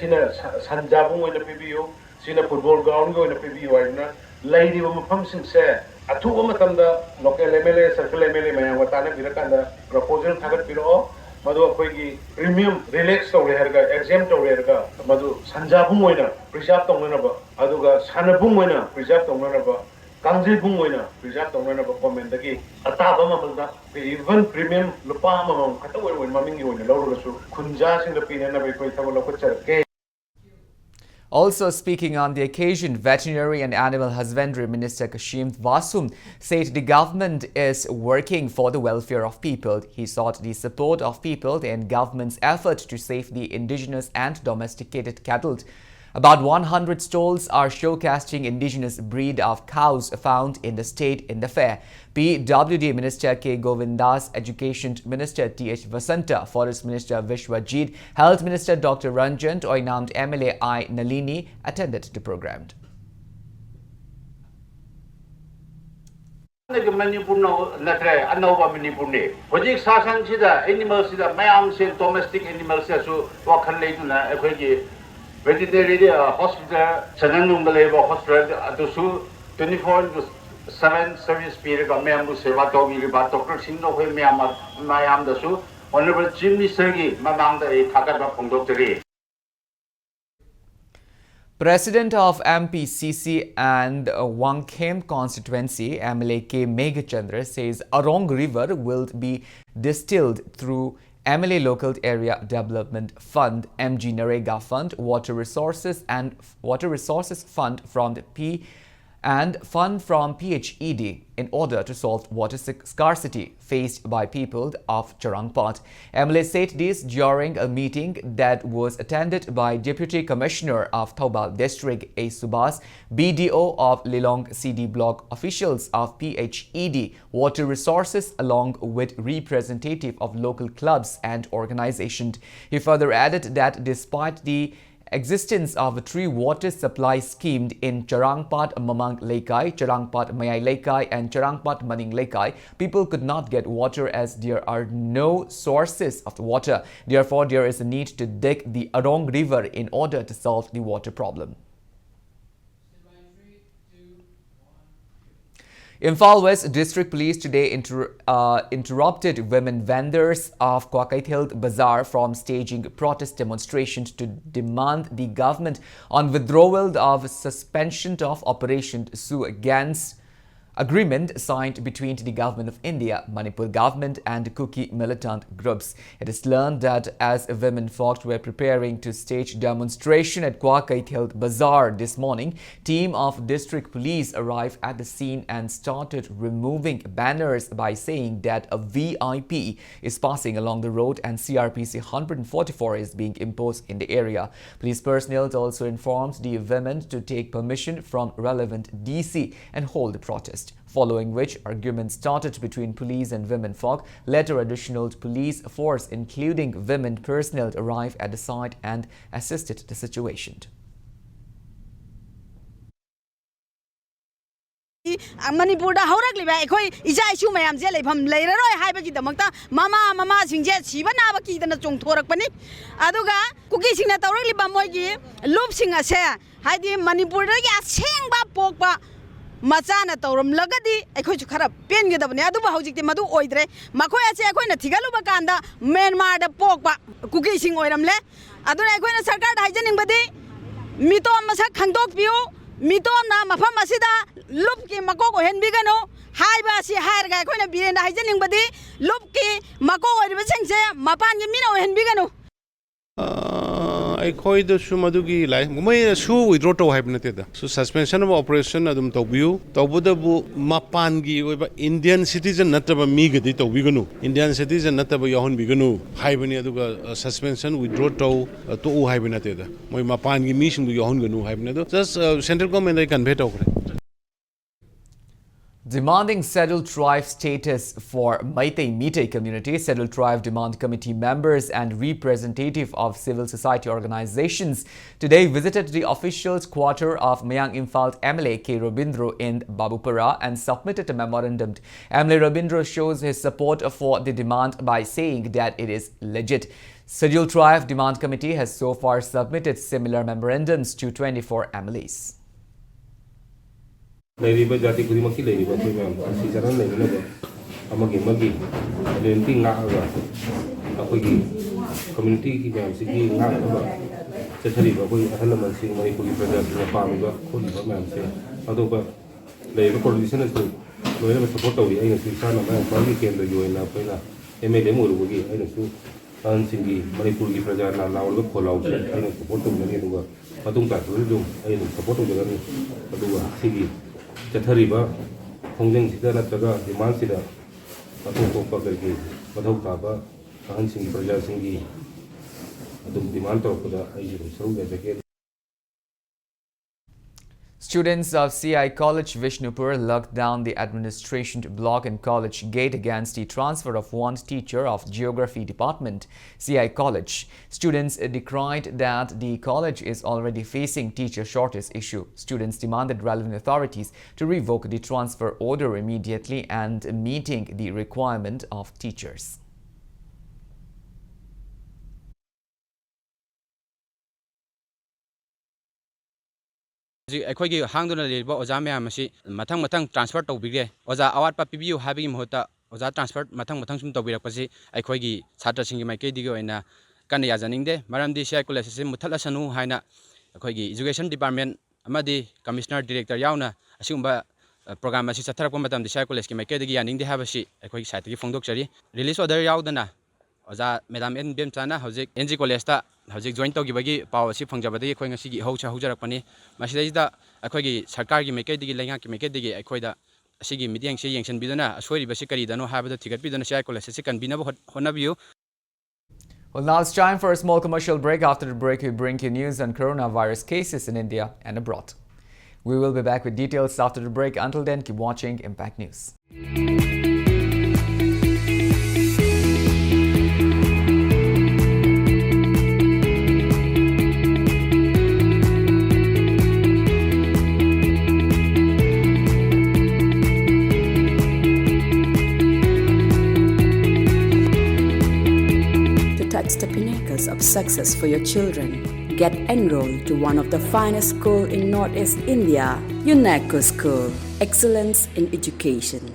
ꯁꯤꯅ ꯁ-, ꯁꯟꯖꯥꯕꯨꯡ ꯑꯣꯏꯅ ꯄꯤꯕꯤꯌꯨ, ꯁꯤꯅ football ꯒ꯭ꯔꯥꯎꯟꯒꯤ ꯑꯣꯏꯅ ꯄꯤꯕꯤꯌꯨ ꯍꯥꯏꯗꯅ ꯂꯩꯔꯤꯕ ꯃꯐꯝꯁꯤꯡꯁꯦ ꯑꯊꯨꯕ ꯃꯇꯝꯗ local M L A, circle M L A ꯃꯌꯥꯝꯒ ꯇꯥꯟꯅꯕꯤꯔꯀꯥꯟꯗ proposal ꯊꯥꯒꯠꯄꯤꯔꯛꯑꯣ꯫ ꯃꯗꯨ ꯑꯩꯈꯣꯏꯒꯤ premium relax ꯇꯧꯔꯦ ꯍꯥꯏꯔꯒ, exempt ꯇꯧꯔꯦ ꯍꯥꯏꯔꯒ, ꯃꯗꯨ ꯁꯟꯖꯥꯕꯨꯡ ꯑꯣꯏꯅ preserve ꯇꯧꯅꯅꯕ, ꯑꯗꯨꯒ ꯁꯥꯟꯅꯕꯨꯡ ꯑꯣꯏꯅ preserve ꯇꯧꯅꯅꯕ, ꯀꯥꯡꯖꯩꯕꯨꯡ ꯑꯣꯏꯅ preserve ꯇꯧꯅꯅꯕ government ꯗꯒꯤ ꯑꯇꯥꯕ ꯃꯃꯜꯗ, even premium ꯂꯨꯄꯥ ꯑꯃꯃꯝ ꯈꯛꯇ ꯑꯣꯏꯅ, ꯑꯣꯏꯅ ꯃꯃꯤꯡꯒꯤ ꯑꯣꯏꯅ ꯂꯧꯔꯒꯁꯨ ꯈꯨꯟꯖꯥꯁꯤꯡꯗ ꯄꯤꯅꯅꯕ ꯑꯩꯈꯣꯏ ꯊꯕꯛ ꯂꯧꯈꯠꯆꯔꯛꯀꯦ꯫ Also speaking on the occasion, Veterinary and Animal Husbandry Minister Kashim Vasum said the government is working for the welfare of people. He sought the support of people in government's effort to save the indigenous and domesticated cattle. About one hundred stalls are showcasing indigenous breed of cows found in the state in the fair. P W D Minister K Govindas, Education Minister T H Vasanta, Forest Minister Vishwajit, Health Minister Doctor Ranjan, Oinam M L A I Nalini attended the program. ꯍꯥꯟꯅꯒꯤ ꯃꯅꯤꯄꯨꯔ ꯅꯧ-, ꯅꯠꯇ꯭ꯔꯦ, ꯑꯅꯧꯕ ꯃꯅꯤꯄꯨꯔꯅꯤ꯫ ꯍꯧꯖꯤꯛ ꯁꯥꯁꯟꯁꯤꯗ ꯑꯦꯅꯤꯃꯦꯜꯁꯤꯗ ꯃꯌꯥꯝꯁꯦ, domestic ꯑꯦꯅꯤꯃꯦꯜꯁꯤꯗꯁꯨ ꯋꯥꯈꯜ ꯂꯩꯗꯨꯅ ꯑꯩꯈꯣꯏꯒꯤ veterinary, ꯑ, hospital, ꯁꯅꯥꯅꯨꯡꯗ ꯂꯩꯕ ꯍꯣꯁꯄꯤꯇꯥꯜ ꯑꯗꯨꯁꯨ twenty four into seven service ꯄꯤꯔꯒ ꯃꯌꯥꯝꯕꯨ ꯁꯦꯕꯥ ꯇꯧꯕꯤꯔꯤꯕ ꯗꯣꯛꯇꯔꯁꯤꯡꯗ ꯑꯩꯈꯣꯏ ꯃꯌꯥꯝ, ꯃꯌꯥꯝꯗꯁꯨ ꯑꯣꯅꯔꯦꯕꯜ ꯆꯤꯐ ꯃꯤꯅꯤꯁꯇꯔꯒꯤ ꯃꯃꯥꯡꯗ ꯑꯩ ꯊꯥꯒꯠꯄ ꯐꯣꯡꯗꯣꯛꯆꯔꯤ꯫ President of M P C C and Wangkhem constituency, M L A K Meghachandra, says Arong River will be distilled through M L A Local Area Development Fund, M G Narega Fund, Water Resources and Water Resources Fund from the P and fund from P H E D in order to solve water sc-, scarcity faced by people of Charangpat. M L A said this during a meeting that was attended by Deputy Commissioner of Thoubal District, A Subhas, B D O of Lilong C D Block, officials of P H E D, Water Resources, along with representative of local clubs and organizations. He further added that despite the existence of three water supply schemed in Charangpat Mamang Leikai, Charangpat Mayai Leikai, and Charangpat Maning Leikai, people could not get water as there are no sources of water. Therefore, there is a need to dig the Arong River in order to solve the water problem. Imphal West District Police today inter-, uh, interrupted women vendors of Kwakeithel Bazaar from staging protest demonstrations to demand the government on withdrawal of suspension of Operation Sue against, agreement signed between the Government of India, Manipur government, and Kuki militant groups. It is learned that as women folk were preparing to stage demonstration at Kwakeithel Bazaar this morning, team of district police arrived at the scene and started removing banners by saying that a V I P is passing along the road and C R P C hundred forty-four is being imposed in the area. Police personnel also informed the women to take permission from relevant D C and hold the protest. Following which, arguments started between police and women folk. Later, additional police force, including women personnel, arrived at the site and assisted the situation. ꯃꯅꯤꯄꯨꯔꯗ ꯍꯧꯔꯛꯂꯤꯕ ꯑꯩꯈꯣꯏ ꯏꯆꯥ ꯏꯁꯨ ꯃꯌꯥꯝꯁꯦ ꯂꯩꯐꯝ ꯂꯩꯔꯔꯣꯏ ꯍꯥꯏꯕꯒꯤꯗꯃꯛꯇ ꯃꯃꯥ ꯃꯃꯥꯁꯤꯡꯁꯦ ꯁꯤꯕ ꯅꯥꯕ ꯀꯤꯗꯅ ꯆꯣꯡꯊꯣꯔꯛꯄꯅꯤ꯫ ꯑꯗꯨꯒ ꯀꯨꯀꯤꯁꯤꯡꯅ ꯇꯧꯔꯛꯂꯤꯕ ꯃꯣꯏꯒꯤ ꯂꯨꯞꯁꯤꯡ ꯑꯁꯦ, ꯍꯥꯏꯗꯤ ꯃꯅꯤꯄꯨꯔꯗꯒꯤ ꯑꯁꯦꯡꯕ ꯄꯣꯛꯄ ꯃꯆꯥꯅ ꯇꯧꯔꯝꯂꯒꯗꯤ ꯑꯩꯈꯣꯏꯁꯨ ꯈꯔ ꯄꯦꯟꯒꯗꯕꯅꯦ꯫ ꯑꯗꯨꯕꯨ ꯍꯧꯖꯤꯛꯇꯤ ꯃꯗꯨ ꯑꯣꯏꯗ꯭ꯔꯦ꯫ ꯃꯈꯣꯏ ꯑꯁꯦ ꯑꯩꯈꯣꯏꯅ ꯊꯤꯒꯠꯂꯨꯕ ꯀꯥꯟꯗ ꯃ꯭ꯌꯥꯟꯃꯥꯔꯗ ꯄꯣꯛꯄ ꯀꯨꯀꯤꯁꯤꯡ ꯑꯣꯏꯔꯝꯂꯦ꯫ ꯑꯗꯨꯅ ꯑꯩꯈꯣꯏꯅ ꯁꯔꯀꯥꯔꯗ ꯍꯥꯏꯖꯅꯤꯡꯕꯗꯤ, ꯃꯤꯇꯣꯞ ꯃꯁꯛ ꯈꯪꯗꯣꯛꯄꯤꯌꯨ, ꯃꯤꯇꯣꯞꯅ ꯃꯐꯝ ꯑꯁꯤꯗ ꯂꯨꯞꯀꯤ ꯃꯀꯣꯛ ꯑꯣꯏꯍꯟꯕꯤꯒꯅꯨ ꯍꯥꯏꯕ ꯑꯁꯤ ꯍꯥꯏꯔꯒ, ꯑꯩꯈꯣꯏꯅ ꯕꯤꯔꯦꯟꯗ ꯍꯥꯏꯖꯅꯤꯡꯕꯗꯤ, ꯂꯨꯞꯀꯤ ꯃꯀꯣꯛ ꯑꯣꯏꯔꯤꯕꯁꯤꯡꯁꯦ ꯃꯄꯥꯟꯒꯤ ꯃꯤꯅ ꯑꯣꯏꯍꯟꯕꯤꯒꯅꯨ꯫ ꯑ, ꯑꯩꯈꯣꯏꯗꯁꯨ ꯃꯗꯨꯒꯤ ꯂꯥꯏ-, ꯃꯣꯏꯅꯁꯨ withdraw ꯇꯧ ꯍꯥꯏꯕ ꯅꯠꯇꯦꯗ꯫ So, suspension of operation ꯑꯗꯨꯝ ꯇꯧꯕꯤꯌꯨ꯫ ꯇꯧꯕꯇꯕꯨ ꯃꯄꯥꯟꯒꯤ ꯑꯣꯏꯕ Indian citizen ꯅꯠꯇꯕ ꯃꯤꯒꯗꯤ ꯇꯧꯕꯤꯒꯅꯨ, Indian citizen ꯅꯠꯇꯕ ꯌꯥꯎꯍꯟꯕꯤꯒꯅꯨ ꯍꯥꯏꯕꯅꯤ꯫ ꯑꯗꯨꯒ, ꯑ, suspension withdraw ꯇꯧ, ꯑ, ꯇꯣꯛꯎ ꯍꯥꯏꯕ ꯅꯠꯇꯦꯗ꯫ ꯃꯣꯏ ꯃꯄꯥꯟꯒꯤ ꯃꯤꯁꯤꯡꯗꯨ ꯌꯥꯎꯍꯟꯒꯅꯨ ꯍꯥꯏꯕꯅꯤ꯫ ꯑꯗꯣ just, ꯑ, central government ꯑꯩ convey ꯇꯧꯈ꯭ꯔꯦ꯫ Demanding Scheduled Tribe status for Meitei Meitei community, Scheduled Tribe Demand Committee members and representative of civil society organizations today visited the officials' quarter of Mayang Imphal M L A K Robindro in Babupara and submitted a memorandum. M L A Robindro shows his support for the demand by saying that it is legit. Scheduled Tribe Demand Committee has so far submitted similar memorandums to twenty-four M L As. ꯂꯩꯔꯤꯕ ꯖꯥꯇꯤ ꯈꯨꯗꯤꯡꯃꯛꯀꯤ ꯂꯩꯔꯤꯕ ꯑꯩꯈꯣꯏ ꯃꯌꯥꯝ ꯅꯨꯡꯁꯤ ꯆꯥꯟꯅꯅ ꯂꯩꯃꯤꯟꯅꯕ, ꯑꯃꯒꯤ ꯑꯃꯒꯤ identity ꯉꯥꯛꯑꯒ ꯑꯩꯈꯣꯏꯒꯤ community ꯒꯤ ꯃꯌꯥꯝꯁꯤꯒꯤ ꯉꯥꯛꯅꯕ ꯆꯠꯊꯔꯤꯕ ꯑꯩꯈꯣꯏ ꯑꯍꯜ ꯂꯃꯟꯁꯤꯡ, ꯃꯅꯤꯄꯨꯔꯒꯤ ꯄ꯭ꯔꯖꯥꯁꯤꯡꯅ ꯄꯥꯝꯃꯤꯕ ꯈꯣꯠꯂꯤꯕ ꯃꯌꯥꯝꯁꯦ ꯑꯇꯣꯞꯄ ꯂꯩꯔꯤꯕ ꯄꯣꯂꯤꯇꯤꯁꯤꯌꯟꯅꯁꯨ ꯂꯣꯏꯅꯃꯛ ꯁꯄꯣꯔꯠ ꯇꯧꯔꯤ꯫ ꯑꯩꯅꯁꯨ ꯏꯁꯥꯅ ꯃꯌꯥꯡ ꯏꯝꯐꯥꯜꯒꯤ ꯀꯦꯟꯗ꯭ꯔꯒꯤ ꯑꯣꯏꯅ ꯑꯩꯈꯣꯏꯅ ꯑꯦꯝ ꯑꯦꯜ ꯑꯦ ꯑꯃ ꯑꯣꯏꯔꯨꯕꯒꯤ ꯑꯩꯅꯁꯨ ꯑꯍꯟꯁꯤꯡꯒꯤ, ꯃꯅꯤꯄꯨꯔꯒꯤ ꯄ꯭ꯔꯖꯥꯅ ꯂꯥꯎꯔꯤꯕ ꯈꯣꯜꯂꯥꯎꯁꯦ ꯑꯩꯅ ꯁꯄꯣꯔꯠ ꯇꯧꯖꯒꯅꯤ꯫ ꯑꯗꯨꯒ ꯃꯇꯨꯡ ꯇꯥꯔꯛꯄꯗꯁꯨ ꯑꯗꯨꯝ ꯑꯩ ꯑꯗꯨꯝ ꯁꯄꯣꯔꯠ ꯇꯧꯖꯒꯅꯤ꯫ ꯑꯗꯨꯒ ꯁꯤꯒꯤ ꯆꯠꯊꯔꯤꯕ ꯈꯣꯡꯖꯪꯁꯤꯗ ꯅꯠꯇ꯭ꯔꯒ ꯗꯤꯃꯥꯟꯁꯤꯗ ꯑꯇꯣꯞ ꯑꯇꯣꯞꯄ ꯀꯔꯤꯒꯤ ꯃꯊꯧ ꯇꯥꯕ ꯑꯍꯟꯁꯤꯡꯒꯤ, ꯄ꯭ꯔꯖꯥꯁꯤꯡꯒꯤ ꯑꯗꯨꯝ ꯗꯤꯃꯥꯟ ꯇꯧꯔꯛꯄꯗ ꯑꯩꯁꯨ ꯑꯗꯨꯝ ꯁꯔꯨꯛ ꯌꯥꯖꯒꯦ꯫ Students of C I College Vishnupur locked down the administration block and college gate against the transfer of one teacher of Geography Department, C I College. Students decried that the college is already facing teacher shortage issue. Students demanded relevant authorities to revoke the transfer order immediately and meeting the requirement of teachers. ꯍꯧꯖꯤꯛ ꯑꯩꯈꯣꯏꯒꯤ ꯍꯥꯡꯗꯨꯅ ꯂꯩꯔꯤꯕ ꯑꯣꯖꯥ ꯃꯌꯥꯝ ꯑꯁꯤ ꯃꯊꯪ ꯃꯊꯪ transfer ꯇꯧꯕꯤꯈ꯭ꯔꯦ꯫ ꯑꯣꯖꯥ ꯑꯋꯥꯠꯄ ꯄꯤꯕꯤꯌꯨ ꯍꯥꯏꯕꯒꯤ ꯃꯍꯨꯠꯇ ꯑꯣꯖꯥ ꯇ꯭ꯔꯥꯟꯁꯐꯔ ꯃꯊꯪ ꯃꯊꯪ ꯁꯨꯝ ꯇꯧꯕꯤꯔꯛꯄꯁꯤ ꯑꯩꯈꯣꯏꯒꯤ ꯁꯥꯇ꯭ꯔꯁꯤꯡꯒꯤ ꯃꯥꯏꯀꯩꯗꯒꯤ ꯑꯣꯏꯅ ꯀꯟꯅ ꯌꯥꯖꯅꯤꯡꯗꯦ꯫ ꯃꯔꯝꯗꯤ ꯁꯤ ꯑꯥꯏ ꯀꯣꯂꯦꯖ ꯑꯁꯤ ꯃꯨꯠꯊꯠꯂꯁꯅꯨ ꯍꯥꯏꯅ ꯑꯩꯈꯣꯏꯒꯤ ꯏꯖꯨꯀꯦꯁꯟ ꯗꯤꯄꯥꯔꯠꯃꯦꯟ ꯑꯃꯗꯤ ꯀꯃꯤꯁꯅꯔ, ꯗꯤꯔꯦꯛꯇꯔ ꯌꯥꯎꯅ ꯑꯁꯤꯒꯨꯝꯕ ꯄ꯭ꯔꯣꯒ꯭ꯔꯥꯝ ꯑꯁꯤ ꯆꯠꯊꯔꯛꯄ ꯃꯇꯝꯗ ꯁꯤ ꯑꯥꯏ ꯀꯣꯂꯦꯖꯀꯤ ꯃꯥꯏꯀꯩꯗꯒꯤ ꯌꯥꯅꯤꯡꯗꯦ ꯍꯥꯏꯕꯁꯤ ꯑꯩꯈꯣꯏꯒꯤ ꯁꯥꯏꯠꯇꯒꯤ ꯐꯣꯡꯗꯣꯛꯆꯔꯤ꯫ ꯔꯤꯂꯤꯁ ꯑꯣꯔꯗꯔ ꯌꯥꯎꯗꯅ ꯑꯣꯖꯥ ꯃꯦꯗꯥꯝ ꯑꯦꯟ ꯕꯦꯝꯆꯥꯅ ꯍꯧꯖꯤꯛ ꯑꯦꯟ ꯖꯤ ꯀꯣꯂꯦꯖꯇ ꯍꯧꯖꯤꯛ ꯖꯣꯏꯟ ꯇꯧꯈꯤꯕꯒꯤ ꯄꯥꯎ ꯑꯁꯤ ꯐꯪꯖꯕꯗꯒꯤ ꯑꯩꯈꯣꯏ ꯉꯁꯤꯒꯤ ꯏꯍꯧꯁꯦ ꯍꯧꯖꯔꯛꯄꯅꯤ꯫ ꯃꯁꯤꯗꯩꯁꯤꯗ ꯑꯩꯈꯣꯏꯒꯤ ꯁꯔꯀꯥꯔꯒꯤ ꯃꯥꯏꯀꯩꯗꯒꯤ, ꯂꯩꯉꯥꯛꯀꯤ ꯃꯥꯏꯀꯩꯗꯒꯤ ꯑꯩꯈꯣꯏꯗ ꯑꯁꯤꯒꯤ ꯃꯤꯠꯌꯦꯡꯁꯤ ꯌꯦꯡꯁꯤꯟꯕꯤꯗꯨꯅ ꯑꯁꯣꯏꯔꯤꯕꯁꯤ ꯀꯔꯤꯗꯅꯣ ꯍꯥꯏꯕꯗꯨ ꯊꯤꯒꯠꯄꯤꯗꯨꯅ ꯁꯤ ꯑꯥꯏ ꯀꯣꯂꯦꯖ ꯑꯁꯤ ꯀꯟꯕꯤꯅꯕ ꯍꯣꯠ-, ꯍꯣꯠꯅꯕꯤꯌꯨ꯫ Well, now it's time for a small commercial break. After the break, we bring you news on coronavirus cases in India and abroad. We will be back with details after the break. Until then, keep watching Impact News. To touch the pinnacles of success for your children, get enrolled to one of the finest school in Northeast India, UNESCO School. Excellence in education.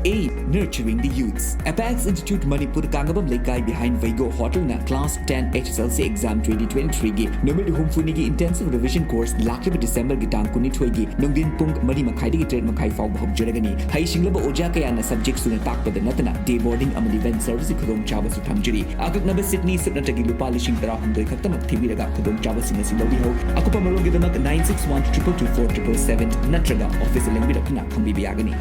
A. Nurturing the youths. Apex Institute Manipur, ꯀꯥꯡꯉꯕꯝ ꯂꯩꯀꯥꯏ behind Veigo Hotel ꯅ class ten H S L C exam twenty twenty-three ꯒꯤ ꯅꯨꯃꯤꯠ ꯍꯨꯝꯐꯨꯅꯤꯒꯤ intensive revision course ꯂꯥꯛꯂꯤꯕ December ꯒꯤ ꯇꯥꯡ ꯀꯨꯟꯅꯤꯊꯣꯏꯒꯤ ꯅꯨꯡꯊꯤꯟ ꯄꯨꯡ ꯃꯔꯤ ꯃꯈꯥꯏꯗꯒꯤ ꯇꯔꯦꯠ ꯃꯈꯥꯏ ꯐꯥꯎꯕ ꯍꯧꯖꯔꯒꯅꯤ꯫ ꯍꯩꯁꯤꯡꯂꯕ ꯑꯣꯖꯥ ꯀꯌꯥꯅ subject ꯁꯨꯅ ꯇꯥꯛꯄꯗ ꯅꯠꯇꯅ day boarding ꯑꯃꯗꯤ van service ꯈꯨꯗꯣꯡꯆꯥꯕꯁꯨ ꯊꯝꯖꯔꯤ꯫ ꯑꯀꯛꯅꯕ seat ꯅꯤ ꯁꯨꯞ ꯅꯠꯇ꯭ꯔꯒꯤ ꯂꯨꯄꯥ ꯂꯤꯁꯤꯡ ꯇꯔꯥꯍꯨꯝꯗꯣꯏ ꯈꯛꯇꯃꯛ ꯊꯤꯕꯤꯔꯒ ꯈꯨꯗꯣꯡꯆꯥꯕꯁꯤꯡ ꯑꯁꯤ ꯂꯧꯕꯤꯍꯧ꯫ ꯑꯀꯨꯞꯄ ꯃꯔꯣꯜꯒꯤꯗꯃꯛ nine six one two two four triple seven seven ꯅꯠꯇ꯭ꯔꯒ office ꯗ ꯂꯦꯡꯕꯤꯔꯛꯇꯨꯅ ꯈꯪꯕꯤꯕ ꯌꯥꯒꯅꯤ꯫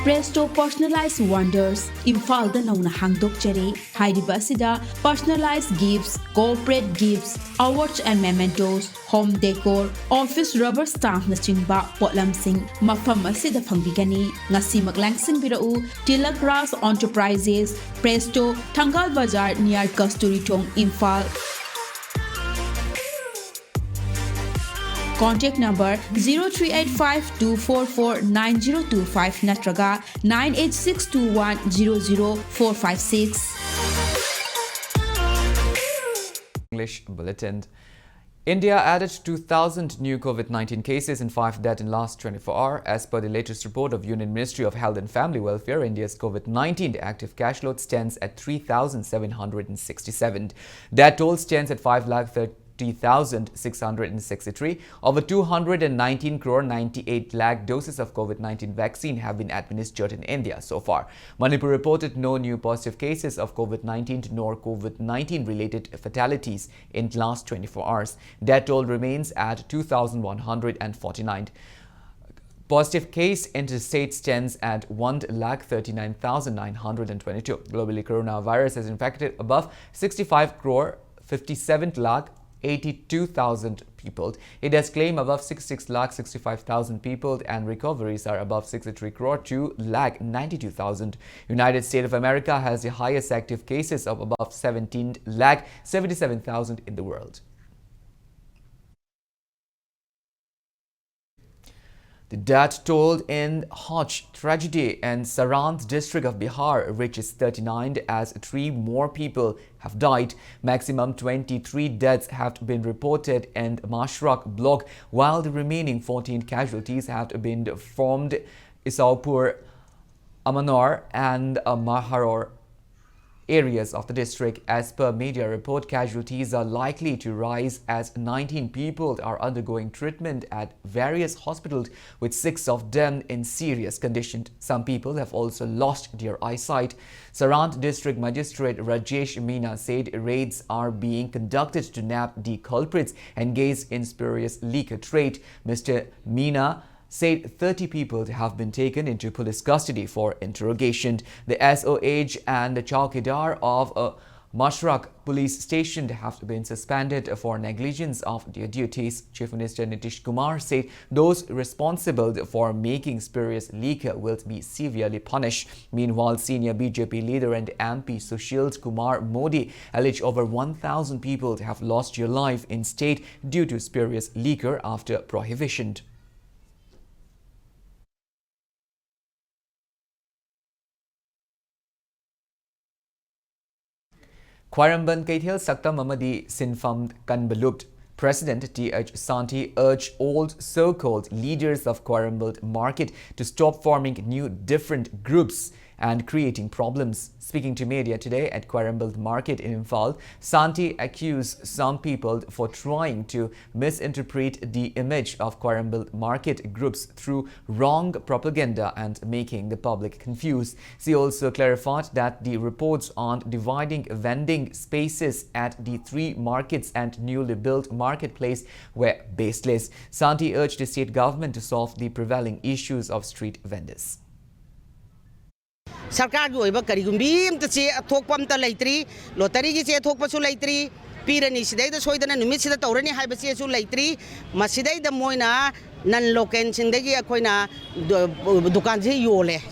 Presto Personalized Wonders ꯏꯝꯐꯥꯜꯗ ꯅꯧꯅ ꯍꯥꯡꯗꯣꯛꯆꯔꯦ꯫ ꯍꯥꯏꯔꯤꯕ ꯑꯁꯤꯗ personalized gifts, corporate gifts, awards and mementos, home decor, office rubber stampꯅꯆꯤꯡꯕ ꯄꯣꯠꯂꯝꯁꯤꯡ ꯃꯐꯝ ꯑꯁꯤꯗ ꯐꯪꯕꯤꯒꯅꯤ꯫ ꯉꯁꯤꯃꯛ ꯂꯥꯡꯁꯤꯟꯕꯤꯔꯛꯎ꯫ Tilak Raj Enterprises, Presto, Thangal Bazar near Kasturi Thong, Imphal. Contact number zero three eight five two four four nine zero two five ꯅꯠꯇ꯭ꯔꯒ nine eight six two one zero zero four five six. English Bulletin. India added two thousand new COVID nineteen cases and five death in last twenty-four hours. As per the latest report of Union Ministry of Health and Family Welfare, India's COVID nineteen active caseload stands at three thousand seven hundred and sixty-seven. Death toll stands at five lakh thirty thousand six hundred and sixty-three. Over two hundred and nineteen crore ninety-eight lakh doses of COVID nineteen vaccine have been administered in India so far. Manipur reported no new positive cases of COVID nineteen nor COVID nineteen related fatalities in last twenty-four hours. Death toll remains at two thousand one hundred and forty-nine. Positive case in the state stands at one lakh thirty-nine thousand nine hundred and twenty-two. Globally, coronavirus has infected above sixty-five crore fifty-seven lakh eighty-two thousand people. It has claimed above sixty-six lakh sixty-five thousand people, and recoveries are above sixty-three crore two lakh ninety-two thousand. United States of America has the highest active cases of above seventeen lakh seventy-seven thousand in the world. The death toll in Hajj tragedy in Saran district of Bihar reaches thirty-nine as three more people have died. Maximum twenty-three deaths have been reported in Mashrak block, while the remaining fourteen casualties have been formed Isaupur, Amanor, and uh, Maharor areas of the district. As per media report, casualties are likely to rise as nineteen people are undergoing treatment at various hospitals, with six of them in serious condition. Some people have also lost their eyesight. Saran District Magistrate Rajesh Meena said raids are being conducted to nab the culprits engaged in spurious liquor trade. Mister Meena said thirty people have been taken into police custody for interrogation. The S O H and the chowkidar of a Mashrak police station have been suspended for negligence of their duties. Chief Minister Nitish Kumar said those responsible for making spurious liquor will be severely punished. Meanwhile, senior B J P leader and M P Sushil Kumar Modi alleged over one thousand people have lost their life in state due to spurious liquor after prohibition. Khwairamband Keithel Saktam Amadi Sinfam Kanbalup President T H Santi urged all so-called leaders of Khwairamband market to stop forming new different groups and creating problems. Speaking to media today at Khwairamband Market in Imphal, Santi accused some people for trying to misinterpret the image of Khwairamband Market groups through wrong propaganda and making the public confused. She also clarified that the reports on dividing vending spaces at the three markets and newly built marketplace were baseless. Santi urged the state government to solve the prevailing issues of street vendors. ꯁꯔꯀꯥꯔꯒꯤ ꯑꯣꯏꯕ ꯀꯔꯤꯒꯨꯝꯕꯤ ꯑꯝꯇ ꯆꯦ ꯑꯊꯣꯛꯄ ꯑꯝꯇ ꯂꯩꯇ꯭ꯔꯤ꯫ ꯂꯣꯇꯔꯤꯒꯤ ꯆꯦ ꯑꯊꯣꯛꯄꯁꯨ ꯂꯩꯇ꯭ꯔꯤ꯫ ꯄꯤꯔꯅꯤ, ꯁꯤꯗꯩꯗ ꯁꯣꯏꯗꯅ ꯅꯨꯃꯤꯠꯁꯤꯗ ꯇꯧꯔꯅꯤ ꯍꯥꯏꯕ ꯆꯦꯁꯨ ꯂꯩꯇ꯭ꯔꯤ꯫ ꯃꯁꯤꯗꯩꯗ ꯃꯣꯏꯅ ꯅꯟ ꯂꯣꯀꯦꯜꯁꯤꯡꯗꯒꯤ ꯑꯩꯈꯣꯏꯅ ꯗꯨ- ꯗꯨꯀꯥꯟꯁꯦ ꯌꯣꯜꯂꯦ꯫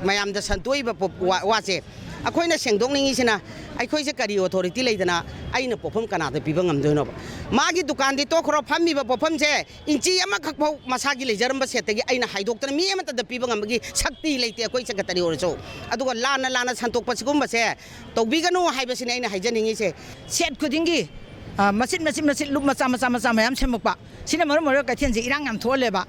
ꯃꯌꯥꯝꯗ ꯁꯟꯇꯣꯛꯏꯕ ꯄꯣ- ꯋꯥ- ꯋꯥꯁꯦ ꯑꯩꯈꯣꯏꯅ ꯁꯦꯡꯗꯣꯛꯅꯤꯡꯉꯤꯁꯤꯅ, ꯑꯩꯈꯣꯏꯁꯦ ꯀꯔꯤ ꯑꯣꯊꯣꯔꯤꯇꯤ ꯂꯩꯗꯅ ꯑꯩꯅ ꯄꯣꯠꯐꯝ ꯀꯅꯥꯗ ꯄꯤꯕ ꯉꯝꯗꯣꯏꯅꯣꯕ? ꯃꯥꯒꯤ ꯗꯨꯀꯥꯟꯗꯤ ꯇꯣꯛꯈ꯭ꯔꯣ, ꯐꯝꯃꯤꯕ ꯄꯣꯠꯐꯝꯁꯦ ꯏꯟꯆꯤ ꯑꯃꯈꯛ ꯐꯥꯎ ꯃꯁꯥꯒꯤ ꯂꯩꯖꯔꯝꯕ ꯁꯦꯠꯇꯒꯤ ꯑꯩꯅ ꯍꯥꯏꯗꯣꯛꯇꯅ ꯃꯤ ꯑꯃꯠꯇꯗ ꯄꯤꯕ ꯉꯝꯕꯒꯤ ꯁꯛꯇꯤ ꯂꯩꯇꯦ ꯑꯩꯈꯣꯏ ꯁꯦꯀ꯭ꯔꯦꯇꯔꯤ ꯑꯣꯏꯔꯁꯨ꯫ ꯑꯗꯨꯒ ꯂꯥꯟꯅ ꯂꯥꯟꯅ ꯁꯟꯇꯣꯛꯄ ꯁꯤꯒꯨꯝꯕꯁꯦ ꯇꯧꯕꯤꯒꯅꯨ ꯍꯥꯏꯕꯁꯤꯅꯦ ꯑꯩꯅ ꯍꯥꯏꯖꯅꯤꯡꯉꯤꯁꯦ꯫ ꯁꯦꯠ ꯈꯨꯗꯤꯡꯒꯤ, ꯑ, ꯃꯆꯤꯠ ꯃꯆꯤꯠ ꯃꯆꯤꯠ ꯂꯨꯞ ꯃꯆꯥ ꯃꯆꯥ ꯃꯆꯥ ꯃꯌꯥꯝ ꯁꯦꯝꯃꯛꯄ꯫ ꯁꯤꯅ ꯃꯔꯝ ꯑꯣꯏꯔꯒ ꯀꯩꯊꯦꯜꯁꯦ ꯏꯔꯥꯡ ꯌꯥꯝ ꯊꯣꯛꯍꯜꯂꯦꯕ꯫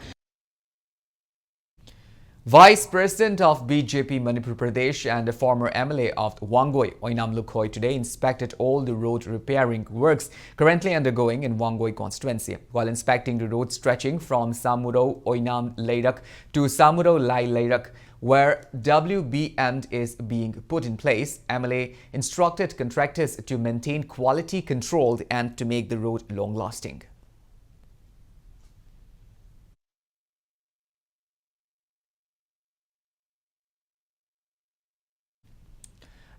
Vice President of B J P Manipur Pradesh and a former M L A of Wangoi, Oinam Lukhoi, today inspected all the road repairing works currently undergoing in Wangoi constituency. While inspecting the road stretching from Samuro Oinam Leirak to Samuro Lai Leirak, where W B M is being put in place, M L A instructed contractors to maintain quality control and to make the road long-lasting.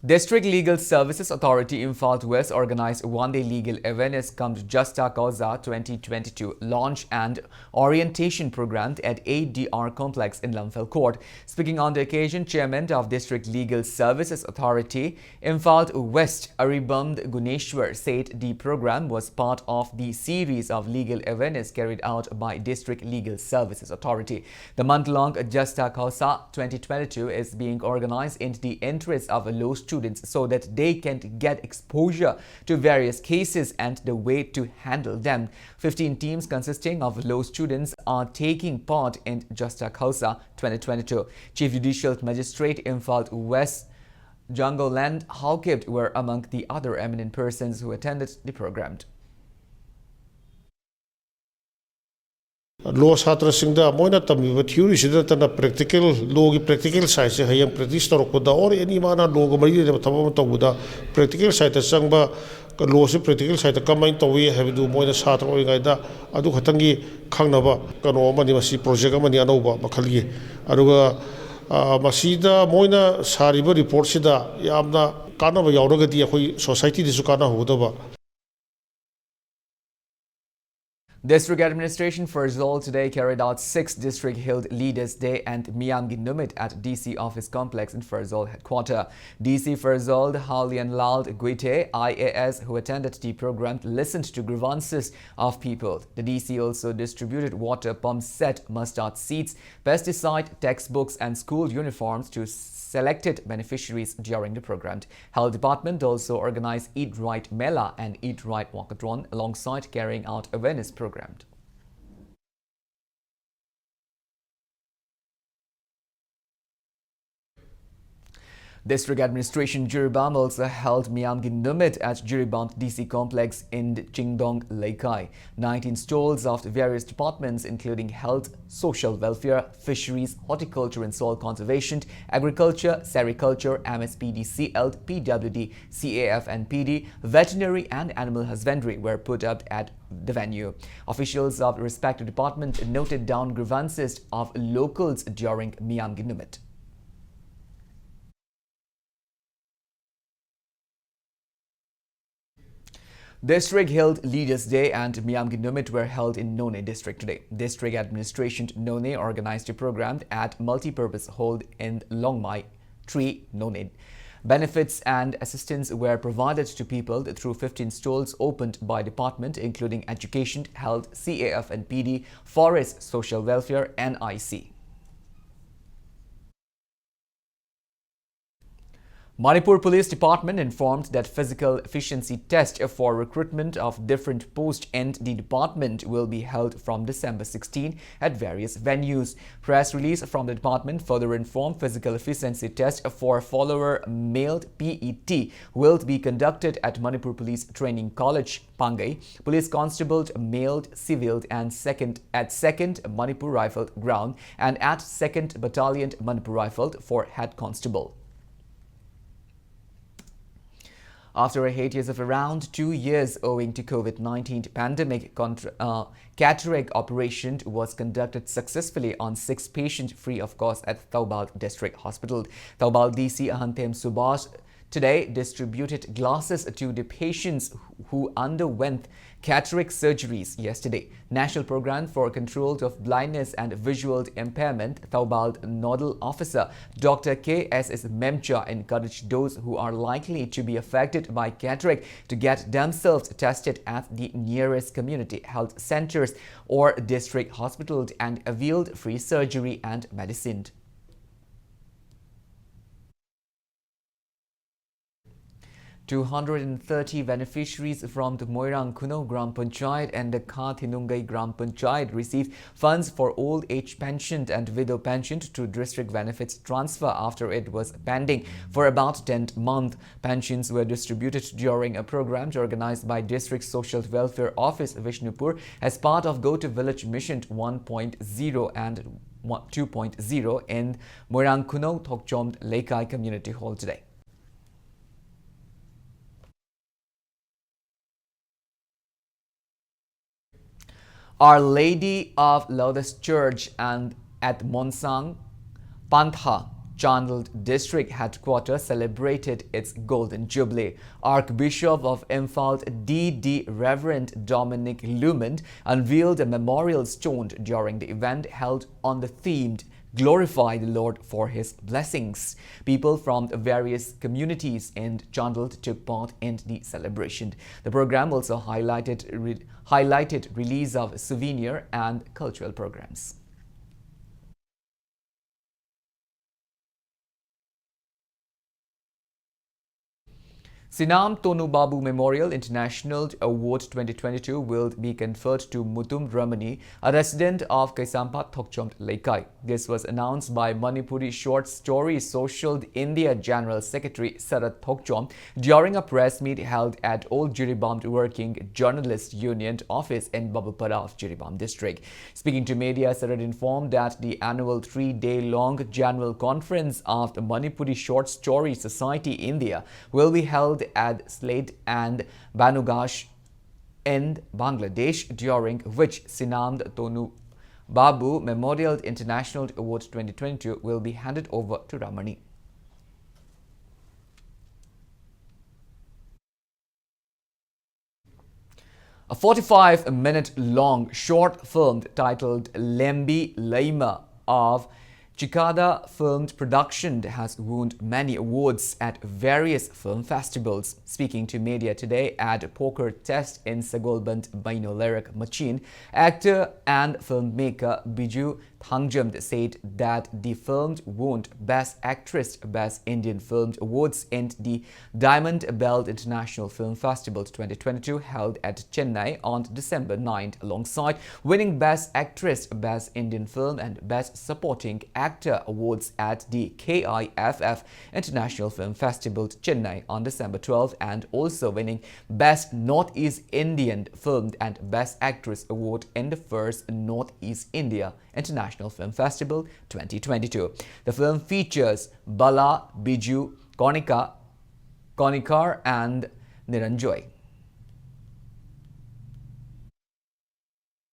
District Legal Services Authority Imphal West organized one-day legal awareness cum justa causa twenty twenty-two launch and orientation program at A D R complex in Lamphel Court. Speaking on the occasion, Chairman of District Legal Services Authority Imphal West, Aribam Guneshwar, said the program was part of the series of legal awareness carried out by District Legal Services Authority. The month-long Justa Causa twenty twenty-two is being organized in the interest of law students so that they can get exposure to various cases and the way to handle them. Fifteen teams consisting of law students are taking part in Justa Causa twenty twenty-two. Chief Judicial Magistrate Imphal West Jangoland Haokip were among the other eminent persons who attended the program. ꯂꯣ ꯁꯥꯇ꯭ꯔꯁꯤꯡꯗ ꯃꯣꯏꯅ ꯇꯝꯃꯤꯕ ꯊꯤꯑꯣꯔꯤꯁꯤꯗ ꯅꯠꯇꯅ practical, ꯂꯣꯒꯤ practical ꯁꯥꯏꯠꯁꯦ ꯍꯌꯦꯡ practice ꯇꯧꯔꯛꯄꯗ or ꯑꯦꯅꯤ ꯃꯥꯅ log ꯃꯔꯤ ꯂꯩꯅꯕ ꯊꯕꯛ ꯑꯃ ꯇꯧꯕꯗ ꯄ꯭ꯔꯦꯛꯇꯤꯀꯦꯜ ꯁꯥꯏꯠꯇ ꯆꯪꯕ, ꯂꯣꯁꯤ ꯄ꯭ꯔꯦꯛꯇꯤꯀꯦꯜ ꯁꯥꯏꯠꯇ ꯀꯃꯥꯏꯅ ꯇꯧꯏ ꯍꯥꯏꯕꯗꯨ ꯃꯣꯏꯅ ꯁꯥꯇ꯭ꯔ ꯑꯣꯏꯔꯤꯉꯩꯗ ꯑꯗꯨ ꯈꯛꯇꯪꯒꯤ ꯈꯪꯅꯕ ꯀꯩꯅꯣ ꯑꯃꯅꯤ꯫ ꯃꯁꯤ ꯄ꯭ꯔꯣꯖꯦꯛ ꯑꯃꯅꯤ ꯑꯅꯧꯕ ꯃꯈꯜꯒꯤ꯫ ꯑꯗꯨꯒ ꯃꯁꯤꯗ ꯃꯣꯏꯅ ꯁꯥꯔꯤꯕ ꯔꯤꯄꯣꯔꯠꯁꯤꯗ ꯌꯥꯝꯅ ꯀꯥꯟꯅꯕ ꯌꯥꯎꯔꯒꯗꯤ ꯑꯩꯈꯣꯏ ꯁꯣꯁꯥꯏꯇꯤꯗꯁꯨ ꯀꯥꯟꯅꯍꯧꯒꯗꯕ꯫ District Administration Pherzawl today carried out sixth District Health Leaders Day and Miyamgi Numit at D C Office Complex in Pherzawl headquarter. D C Pherzawl Halian Lal Guite, I A S, who attended the program, listened to grievances of people. The D C also distributed water pump set, mustard seeds, pesticide, textbooks, and school uniforms to selected beneficiaries during the program. Health Department also organized Eat Right Mela and Eat Right Walkathon alongside carrying out awareness program. District Administration Jiribam also held Miyamgi Numit at Jiribam D C complex in Chingdong Leikai. Nineteen stalls of the various departments, including health, social welfare, fisheries, horticulture and soil conservation, agriculture, sericulture, M S P D C L, P W D, C A F and P D, veterinary and animal husbandry were put up at the venue. Officials of respective department noted down grievances of locals during Miyamgi Numit. District Health Leaders Day and Miyamgi Numit were held in Noney District today. District Administration Noney organized a program at Multipurpose Hall in Longmai Tree, Noney. Benefits and assistance were provided to people through fifteen stalls opened by department, including education, health, C A F and P D, forest, social welfare, N I C. Manipur Police Department informed that physical efficiency test for recruitment of different posts and the department will be held from December sixteen at various venues. Press release from the department further informed physical efficiency test for follower male P E T will be conducted at Manipur Police Training College, Pangai. Police constables male civil and second at second Manipur Rifle ground and at second Battalion Manipur Rifle for head constable. After a hiatus of around two years owing to COVID nineteen pandemic, contra- uh, cataract operation was conducted successfully on six patients free of cost at Thoubal District Hospital. Thoubal D C Ahanthem Subhash today distributed glasses to the patients who underwent cataract surgeries yesterday. National Program for Control of Blindness and Visual Impairment, Thoubal Nodal Officer Doctor K S S Memcha encouraged those who are likely to be affected by cataract to get themselves tested at the nearest community health centers or district hospitals and availed free surgery and medicine. Two hundred and thirty beneficiaries from the Moirang Khunou Gram Panchayat and the Kha Thinungai Gram Panchayat received funds for old age pension and widow pension through district benefits transfer after it was pending for about ten months. Pensions were distributed during a program organized by District Social Welfare Office, Vishnupur, as part of Go to Village Mission one point zero and two point zero in Moirang Khunou Thokchom Leikai Community Hall today. Our Lady of Lotus Church and at Monsang Pantha, Chandel District Headquarters celebrated its Golden Jubilee. Archbishop of Imphal D D Reverend Dominic Lumond unveiled a memorial stone during the event held on the themed Glorify the Lord for His blessings. People from various communities in Chandel took part in the celebration. The program also highlighted, re- highlighted release of souvenir and cultural programs. Sinam Tonu Babu Memorial International Award twenty twenty-two will be conferred to Mutum Ramani, a resident of Kaisampat Thokchom Leikai. This was announced by Manipuri Short Story Social India General Secretary Sarat Thokchom during a press meet held at Old Jiribam Working Journalist Union office in Babupara of Jiribam District. Speaking to media, Sarat informed that the annual three-day-long general conference of the Manipuri Short Story Society India will be held at Sylhet and Banughash in Bangladesh, during which Sinam Tonu Babu Memorial International Award twenty twenty-two will be handed over to Ramani. A forty-five minute long short film titled Lembi Leima of Chikada Filmed Production has won many awards at various film festivals. Speaking to media today at Poker Test in Sagolband Baino Lerak Machin, actor and filmmaker Biju Thangjam said that the film won Best Actress, Best Indian Film Awards in the Diamond Belt International Film Festival twenty twenty-two, held at Chennai on December ninth, alongside winning Best Actress, Best Indian Film, and Best Supporting Actor awards at the K I F F International Film Festival Chennai on December twelfth, and also winning Best Northeast Indian Film and Best Actress award in the first Northeast India International Film Festival twenty twenty-two. The film features Bala, Biju, Konika, Konikar, and Niranjoy.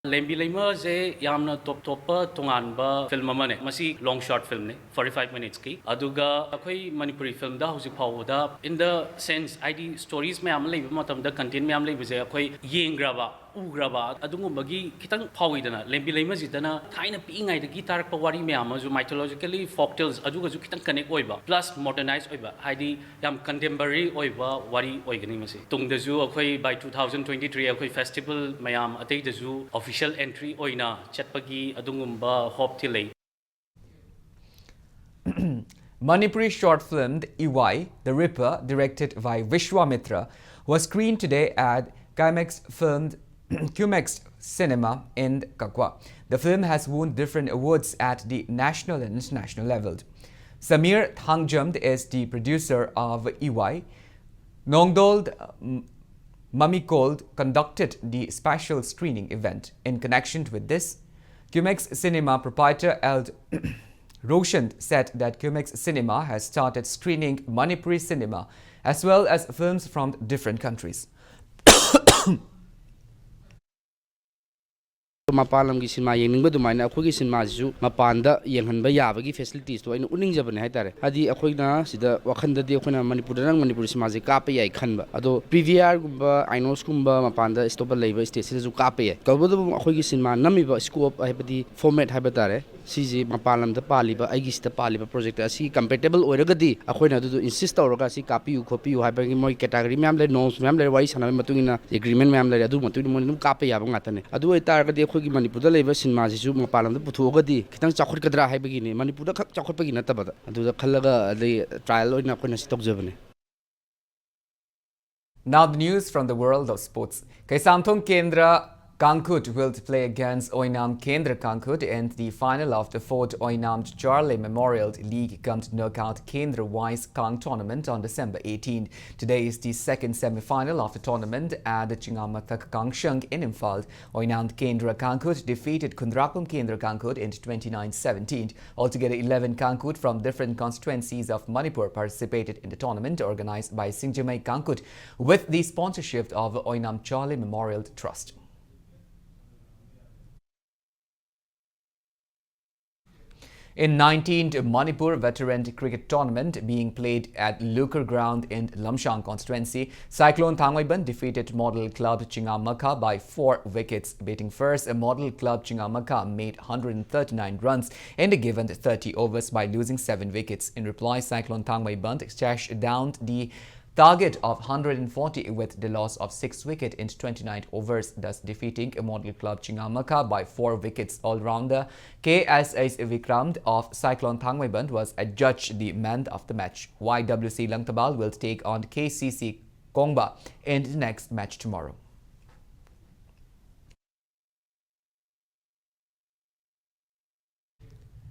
ꯂꯦꯝꯕꯤ ꯂꯩꯃꯁꯦ ꯌꯥꯝꯅ ꯇꯣꯞ ꯇꯣꯞꯄ ꯇꯣꯉꯥꯟꯕ film ꯑꯃꯅꯦ꯫ ꯃꯁꯤ ꯂꯣꯡ short ꯐꯤꯂꯝꯅꯦ, forty five ꯃꯤꯅꯤꯠꯁꯀꯤ꯫ ꯑꯗꯨꯒ ꯑꯩꯈꯣꯏ ꯃꯅꯤꯄꯨꯔꯤ ꯐꯤꯂꯝꯗ ꯍꯧꯖꯤꯛ ꯐꯥꯎꯕꯗ, in the sense, ꯍꯥꯏꯗꯤ ꯁ꯭ꯇꯣꯔꯤꯁ ꯃꯌꯥꯝ ꯑꯃ ꯂꯩꯕ ꯃꯇꯝꯗ, ꯀꯟꯇꯦꯟ ꯃꯌꯥꯝ ꯂꯩꯕꯁꯦ ꯑꯩꯈꯣꯏ ꯌꯦꯡꯈ꯭ꯔꯕ, ꯎꯈ꯭ꯔꯕ ꯑꯗꯨꯒꯨꯝꯕꯒꯤ ꯈꯤꯇꯪ ꯐꯥꯎꯏꯗꯅ꯫ ꯂꯦꯝꯕꯤ ꯂꯩꯃꯁꯤꯗꯅ ꯊꯥꯏꯅ ꯄꯤꯛꯏꯉꯩꯗꯒꯤ ꯇꯥꯔꯛꯄ ꯋꯥꯔꯤ ꯃꯌꯥꯝ ꯑꯃꯁꯨ, ꯃꯥꯏꯊꯣꯂꯣꯖꯤꯀꯦꯜꯂꯤ ꯐꯣꯛ ꯇꯦꯜꯁ, ꯑꯗꯨꯒꯁꯨ ꯈꯤꯇꯪ ꯀꯅꯦꯛ ꯑꯣꯏꯕ, ꯄ꯭ꯂꯁ ꯃꯣꯗꯔꯅꯥꯏꯖ ꯑꯣꯏꯕ, ꯍꯥꯏꯗꯤ ꯌꯥꯝ ꯀꯟꯇꯦꯝꯄꯔꯔꯤ ꯑꯣꯏꯕ ꯋꯥꯔꯤ ꯑꯣꯏꯒꯅꯤ ꯃꯁꯤ꯫ ꯇꯨꯡꯗꯁꯨ ꯑꯩꯈꯣꯏ by two thousand twenty three ꯑꯩꯈꯣꯏ ꯐꯦꯁꯇꯤꯚꯦꯜ ꯃꯌꯥꯝ ꯑꯇꯩꯗꯁꯨ ꯑꯣꯐꯤꯁꯤꯌꯦꯜ ꯑꯦꯟꯇ꯭ꯔꯤ ꯑꯣꯏꯅ ꯆꯠꯄꯒꯤ ꯑꯗꯨꯒꯨꯝꯕ ꯍꯣꯞꯇꯤ ꯂꯩ꯫ Manipuri short film Iwai, The Ripper, directed by Vishwamitra, was screened today at Kimax Film, Kimax Cinema in Kakwa. The film has won different awards at the national and international level. Samir Thangjam is the producer of Iwai. Nongdol, um, Mamikol conducted the special screening event. In connection with this, Kimax Cinema proprietor L. Roshan said that Kimax Cinema has started screening Manipuri cinema as well as films from different countries. ꯃꯄꯥꯟ ꯂꯝꯒꯤ cinema ꯌꯦꯡꯅꯤꯡꯕ ꯑꯗꯨꯃꯥꯏꯅ ꯑꯩꯈꯣꯏꯒꯤ ꯁꯤꯅꯦꯃꯥꯁꯤꯁꯨ ꯃꯄꯥꯟꯗ ꯌꯦꯡꯍꯟꯕ ꯌꯥꯕꯒꯤ ꯐꯦꯁꯤꯂꯤꯇꯤꯁꯇꯣ ꯑꯩꯅ ꯎꯠꯅꯤꯡꯖꯕꯅꯦ ꯍꯥꯏꯇꯥꯔꯦ꯫ ꯍꯥꯏꯗꯤ ꯑꯩꯈꯣꯏꯅ ꯁꯤꯗ ꯋꯥꯈꯟꯗꯗꯤ ꯑꯩꯈꯣꯏꯅ ꯃꯅꯤꯄꯨꯔꯗ ꯅꯪ ꯃꯅꯤꯄꯨꯔꯤ ꯁꯤꯅꯦꯃꯥꯁꯦ ꯀꯥꯞꯄ ꯌꯥꯏ ꯈꯟꯕ, ꯑꯗꯣ ꯄꯤ ꯚꯤ ꯑꯥꯔꯒꯨꯝꯕ ꯑꯥꯏꯅꯣꯁꯀꯨꯝꯕ ꯃꯄꯥꯟꯗ ꯑꯇꯣꯞꯄ ꯂꯩꯕ ꯁ꯭ꯇꯦꯠꯁꯤꯗꯁꯨ ꯀꯥꯞꯄ ꯌꯥꯏ꯫ ꯇꯧꯕꯇꯕꯨ ꯑꯩꯈꯣꯏꯒꯤ ꯁꯤꯅꯦꯃꯥ ꯅꯝꯃꯤꯕ ꯁ꯭ꯀꯣꯞ ꯍꯥꯏꯕꯗꯤ ꯐꯣꯔꯃꯦꯠ ꯍꯥꯏꯕ ꯇꯥꯔꯦ, ꯁꯤꯁꯤ ꯃꯄꯥꯟ ꯂꯝꯗ ꯄꯥꯜꯂꯤꯕ, ꯑꯩꯒꯤ ꯁꯤꯗ ꯄꯥꯜꯂꯤꯕ ꯄ꯭ꯔꯣꯖꯦꯛꯇ ꯑꯁꯤ ꯀꯝꯄꯦꯇꯦꯕꯜ ꯑꯣꯏꯔꯒꯗꯤ ꯑꯩꯈꯣꯏꯅ ꯑꯗꯨꯗꯣ ꯏꯟꯁꯤꯁ ꯇꯧꯔꯒ ꯁꯤ ꯀꯥꯞꯄꯤꯌꯨ ꯈꯣꯠꯄꯤꯌꯨ ꯍꯥꯏꯕꯒꯤ ꯃꯣꯏ ꯀꯦꯇꯥꯒꯣꯔꯤ ꯃꯌꯥꯝ ꯂꯩ, ꯅꯣꯔꯝꯁ ꯃꯌꯥꯝ ꯂꯩ, ꯋꯥꯔꯤ ꯁꯥꯟꯅꯕꯒꯤ ꯃꯇꯨꯡ ꯏꯟꯅ ꯑꯦꯒ꯭ꯔꯤꯃꯦꯟ ꯃꯌꯥꯝ ꯂꯩꯔꯦ, ꯑꯗꯨꯒꯤ ꯃꯇꯨꯡ ꯏꯟꯅ ꯃꯣꯏꯅ ꯑꯗꯨꯝ ꯀꯥꯞꯄ ꯌꯥꯕ ꯉꯥꯛꯇꯅꯦ꯫ ꯑꯗꯨ ꯑꯣꯏꯇꯥꯔꯒꯗꯤ ꯑꯩꯈꯣꯏꯒꯤ ꯃꯅꯤꯄꯨꯔꯗ ꯂꯩꯕ ꯁꯤꯅꯦꯃꯥꯁꯤꯁꯨ ꯃꯄꯥꯟ ꯂꯝꯗ ꯄꯨꯊꯣꯛꯑꯒꯗꯤ ꯈꯤꯇꯪ ꯆꯥꯎꯈꯠꯀꯗ꯭ꯔꯥ ꯍꯥꯏꯕꯒꯤꯅꯤ, ꯃꯅꯤꯄꯨꯔꯗ ꯈꯛ ꯆꯥꯎꯈꯠꯄꯒꯤ ꯅꯠꯇꯕꯗ꯫ ꯑꯗꯨꯗ ꯈꯜꯂꯒ ꯑꯗꯩ ꯇ꯭ꯔꯥꯏꯌꯦꯜ ꯑꯣꯏꯅ ꯑꯩꯈꯣꯏꯅ ꯁꯤ ꯇꯧꯖꯕꯅꯦ꯫ Now the news from the world of sports. Kaisamthong Kendra Kangkhut will play against Oinam Kendra Kangkhut in the final of the fourth Oinam Charle Memorial League cum knockout Kendra Wise Kang tournament on December eighteenth. Today is the second semi-final of the tournament at the Chingamathak Kangshang in Imphal. Oinam Kendra Kangkhut defeated Khundrapum Kendra Kangkhut in twenty-nine seventeen. Altogether, eleven Kangkhut from different constituencies of Manipur participated in the tournament organized by Singjamei Kangkhut with the sponsorship of Oinam Charle Memorial Trust. In nineteenth Manipur Veteran Cricket Tournament being played at Lukur Ground in Lamshang constituency, Cyclone Thangmeiban defeated Model Club Chingamakha by four wickets, beating first Model Club Chingamakha made one hundred thirty-nine runs in the given thirty overs by losing seven wickets. In reply, Cyclone Thangmeiban chased down the target of one hundred forty with the loss of six wicket in twenty-nine overs, thus defeating Model Club Chingamakha by four wickets. All-rounder K S S Vikram of Cyclone Thangmeiban was adjudged the man of the match. Y W C Langtabal will take on K C C Kongba in the next match tomorrow.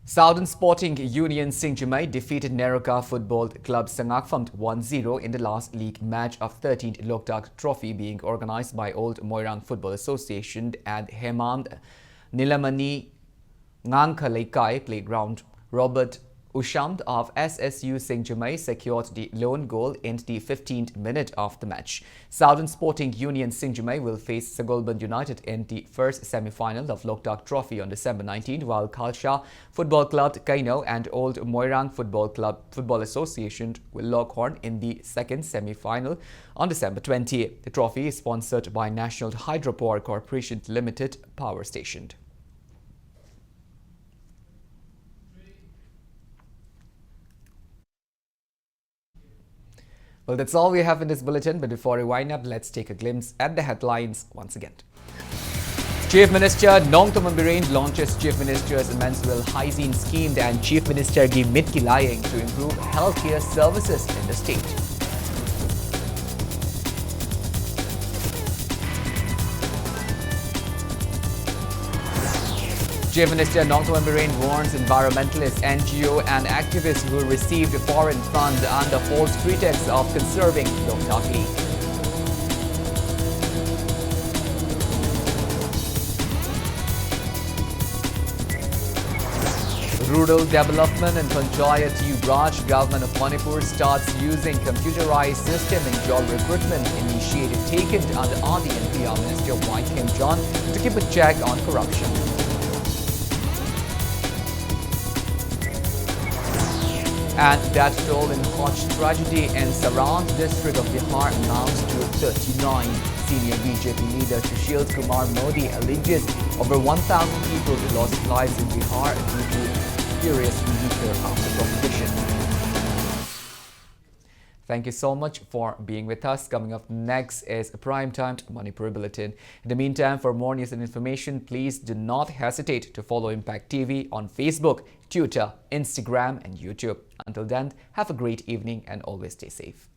Southern Sporting Union Singjamei defeated Neroka Football Club Sangakphamd one zero in the last league match of thirteenth Loktak Trophy being organized by Old Moirang Football Association at Hemand Nilamani Ngangkha Leikai Playground. Robert Ushamd of S S U Singjumei secured the lone goal in the fifteenth minute of the match. Southern Sporting Union Singjumei will face Sagolband United in the first semi-final of Loktak Trophy on December nineteenth, while Khalsa Football Club Kaino and Old Moirang Football Club Football Association will lock horn in the second semi-final on December twentieth. The trophy is sponsored by National Hydropower Corporation Limited Power Station. Well, that's all we have in this bulletin, but before we wind up, let's take a glimpse at the headlines once again. Chief Minister Nongthombam Biren launches Chief Minister's Menstrual Hygiene Scheme and Chief Minister gi mitki laying to improve healthcare services in the state. Chief Minister Nongthombam Biren warns environmentalists, N G O and activists who received foreign funds under false pretext of conserving Loktak Lake. Rural Development and Panchayati Raj, Government of Manipur starts using computerized system in job recruitment, initiative taken under R D and P R Minister Y Kim John to keep a check on corruption. And death toll in Kutch tragedy in Saran district of Bihar amounts to thirty-nine. Senior B J P leader Sushil Kumar Modi alleges over one thousand people lost lives in Bihar due to spurious nuclear after competition. Thank you so much for being with us. Coming up next is a prime-timed Manipuri Bulletin. In the meantime, for more news and information, please do not hesitate to follow Impact T V on Facebook, Twitter, Instagram, and YouTube. Until then, have a great evening and always stay safe.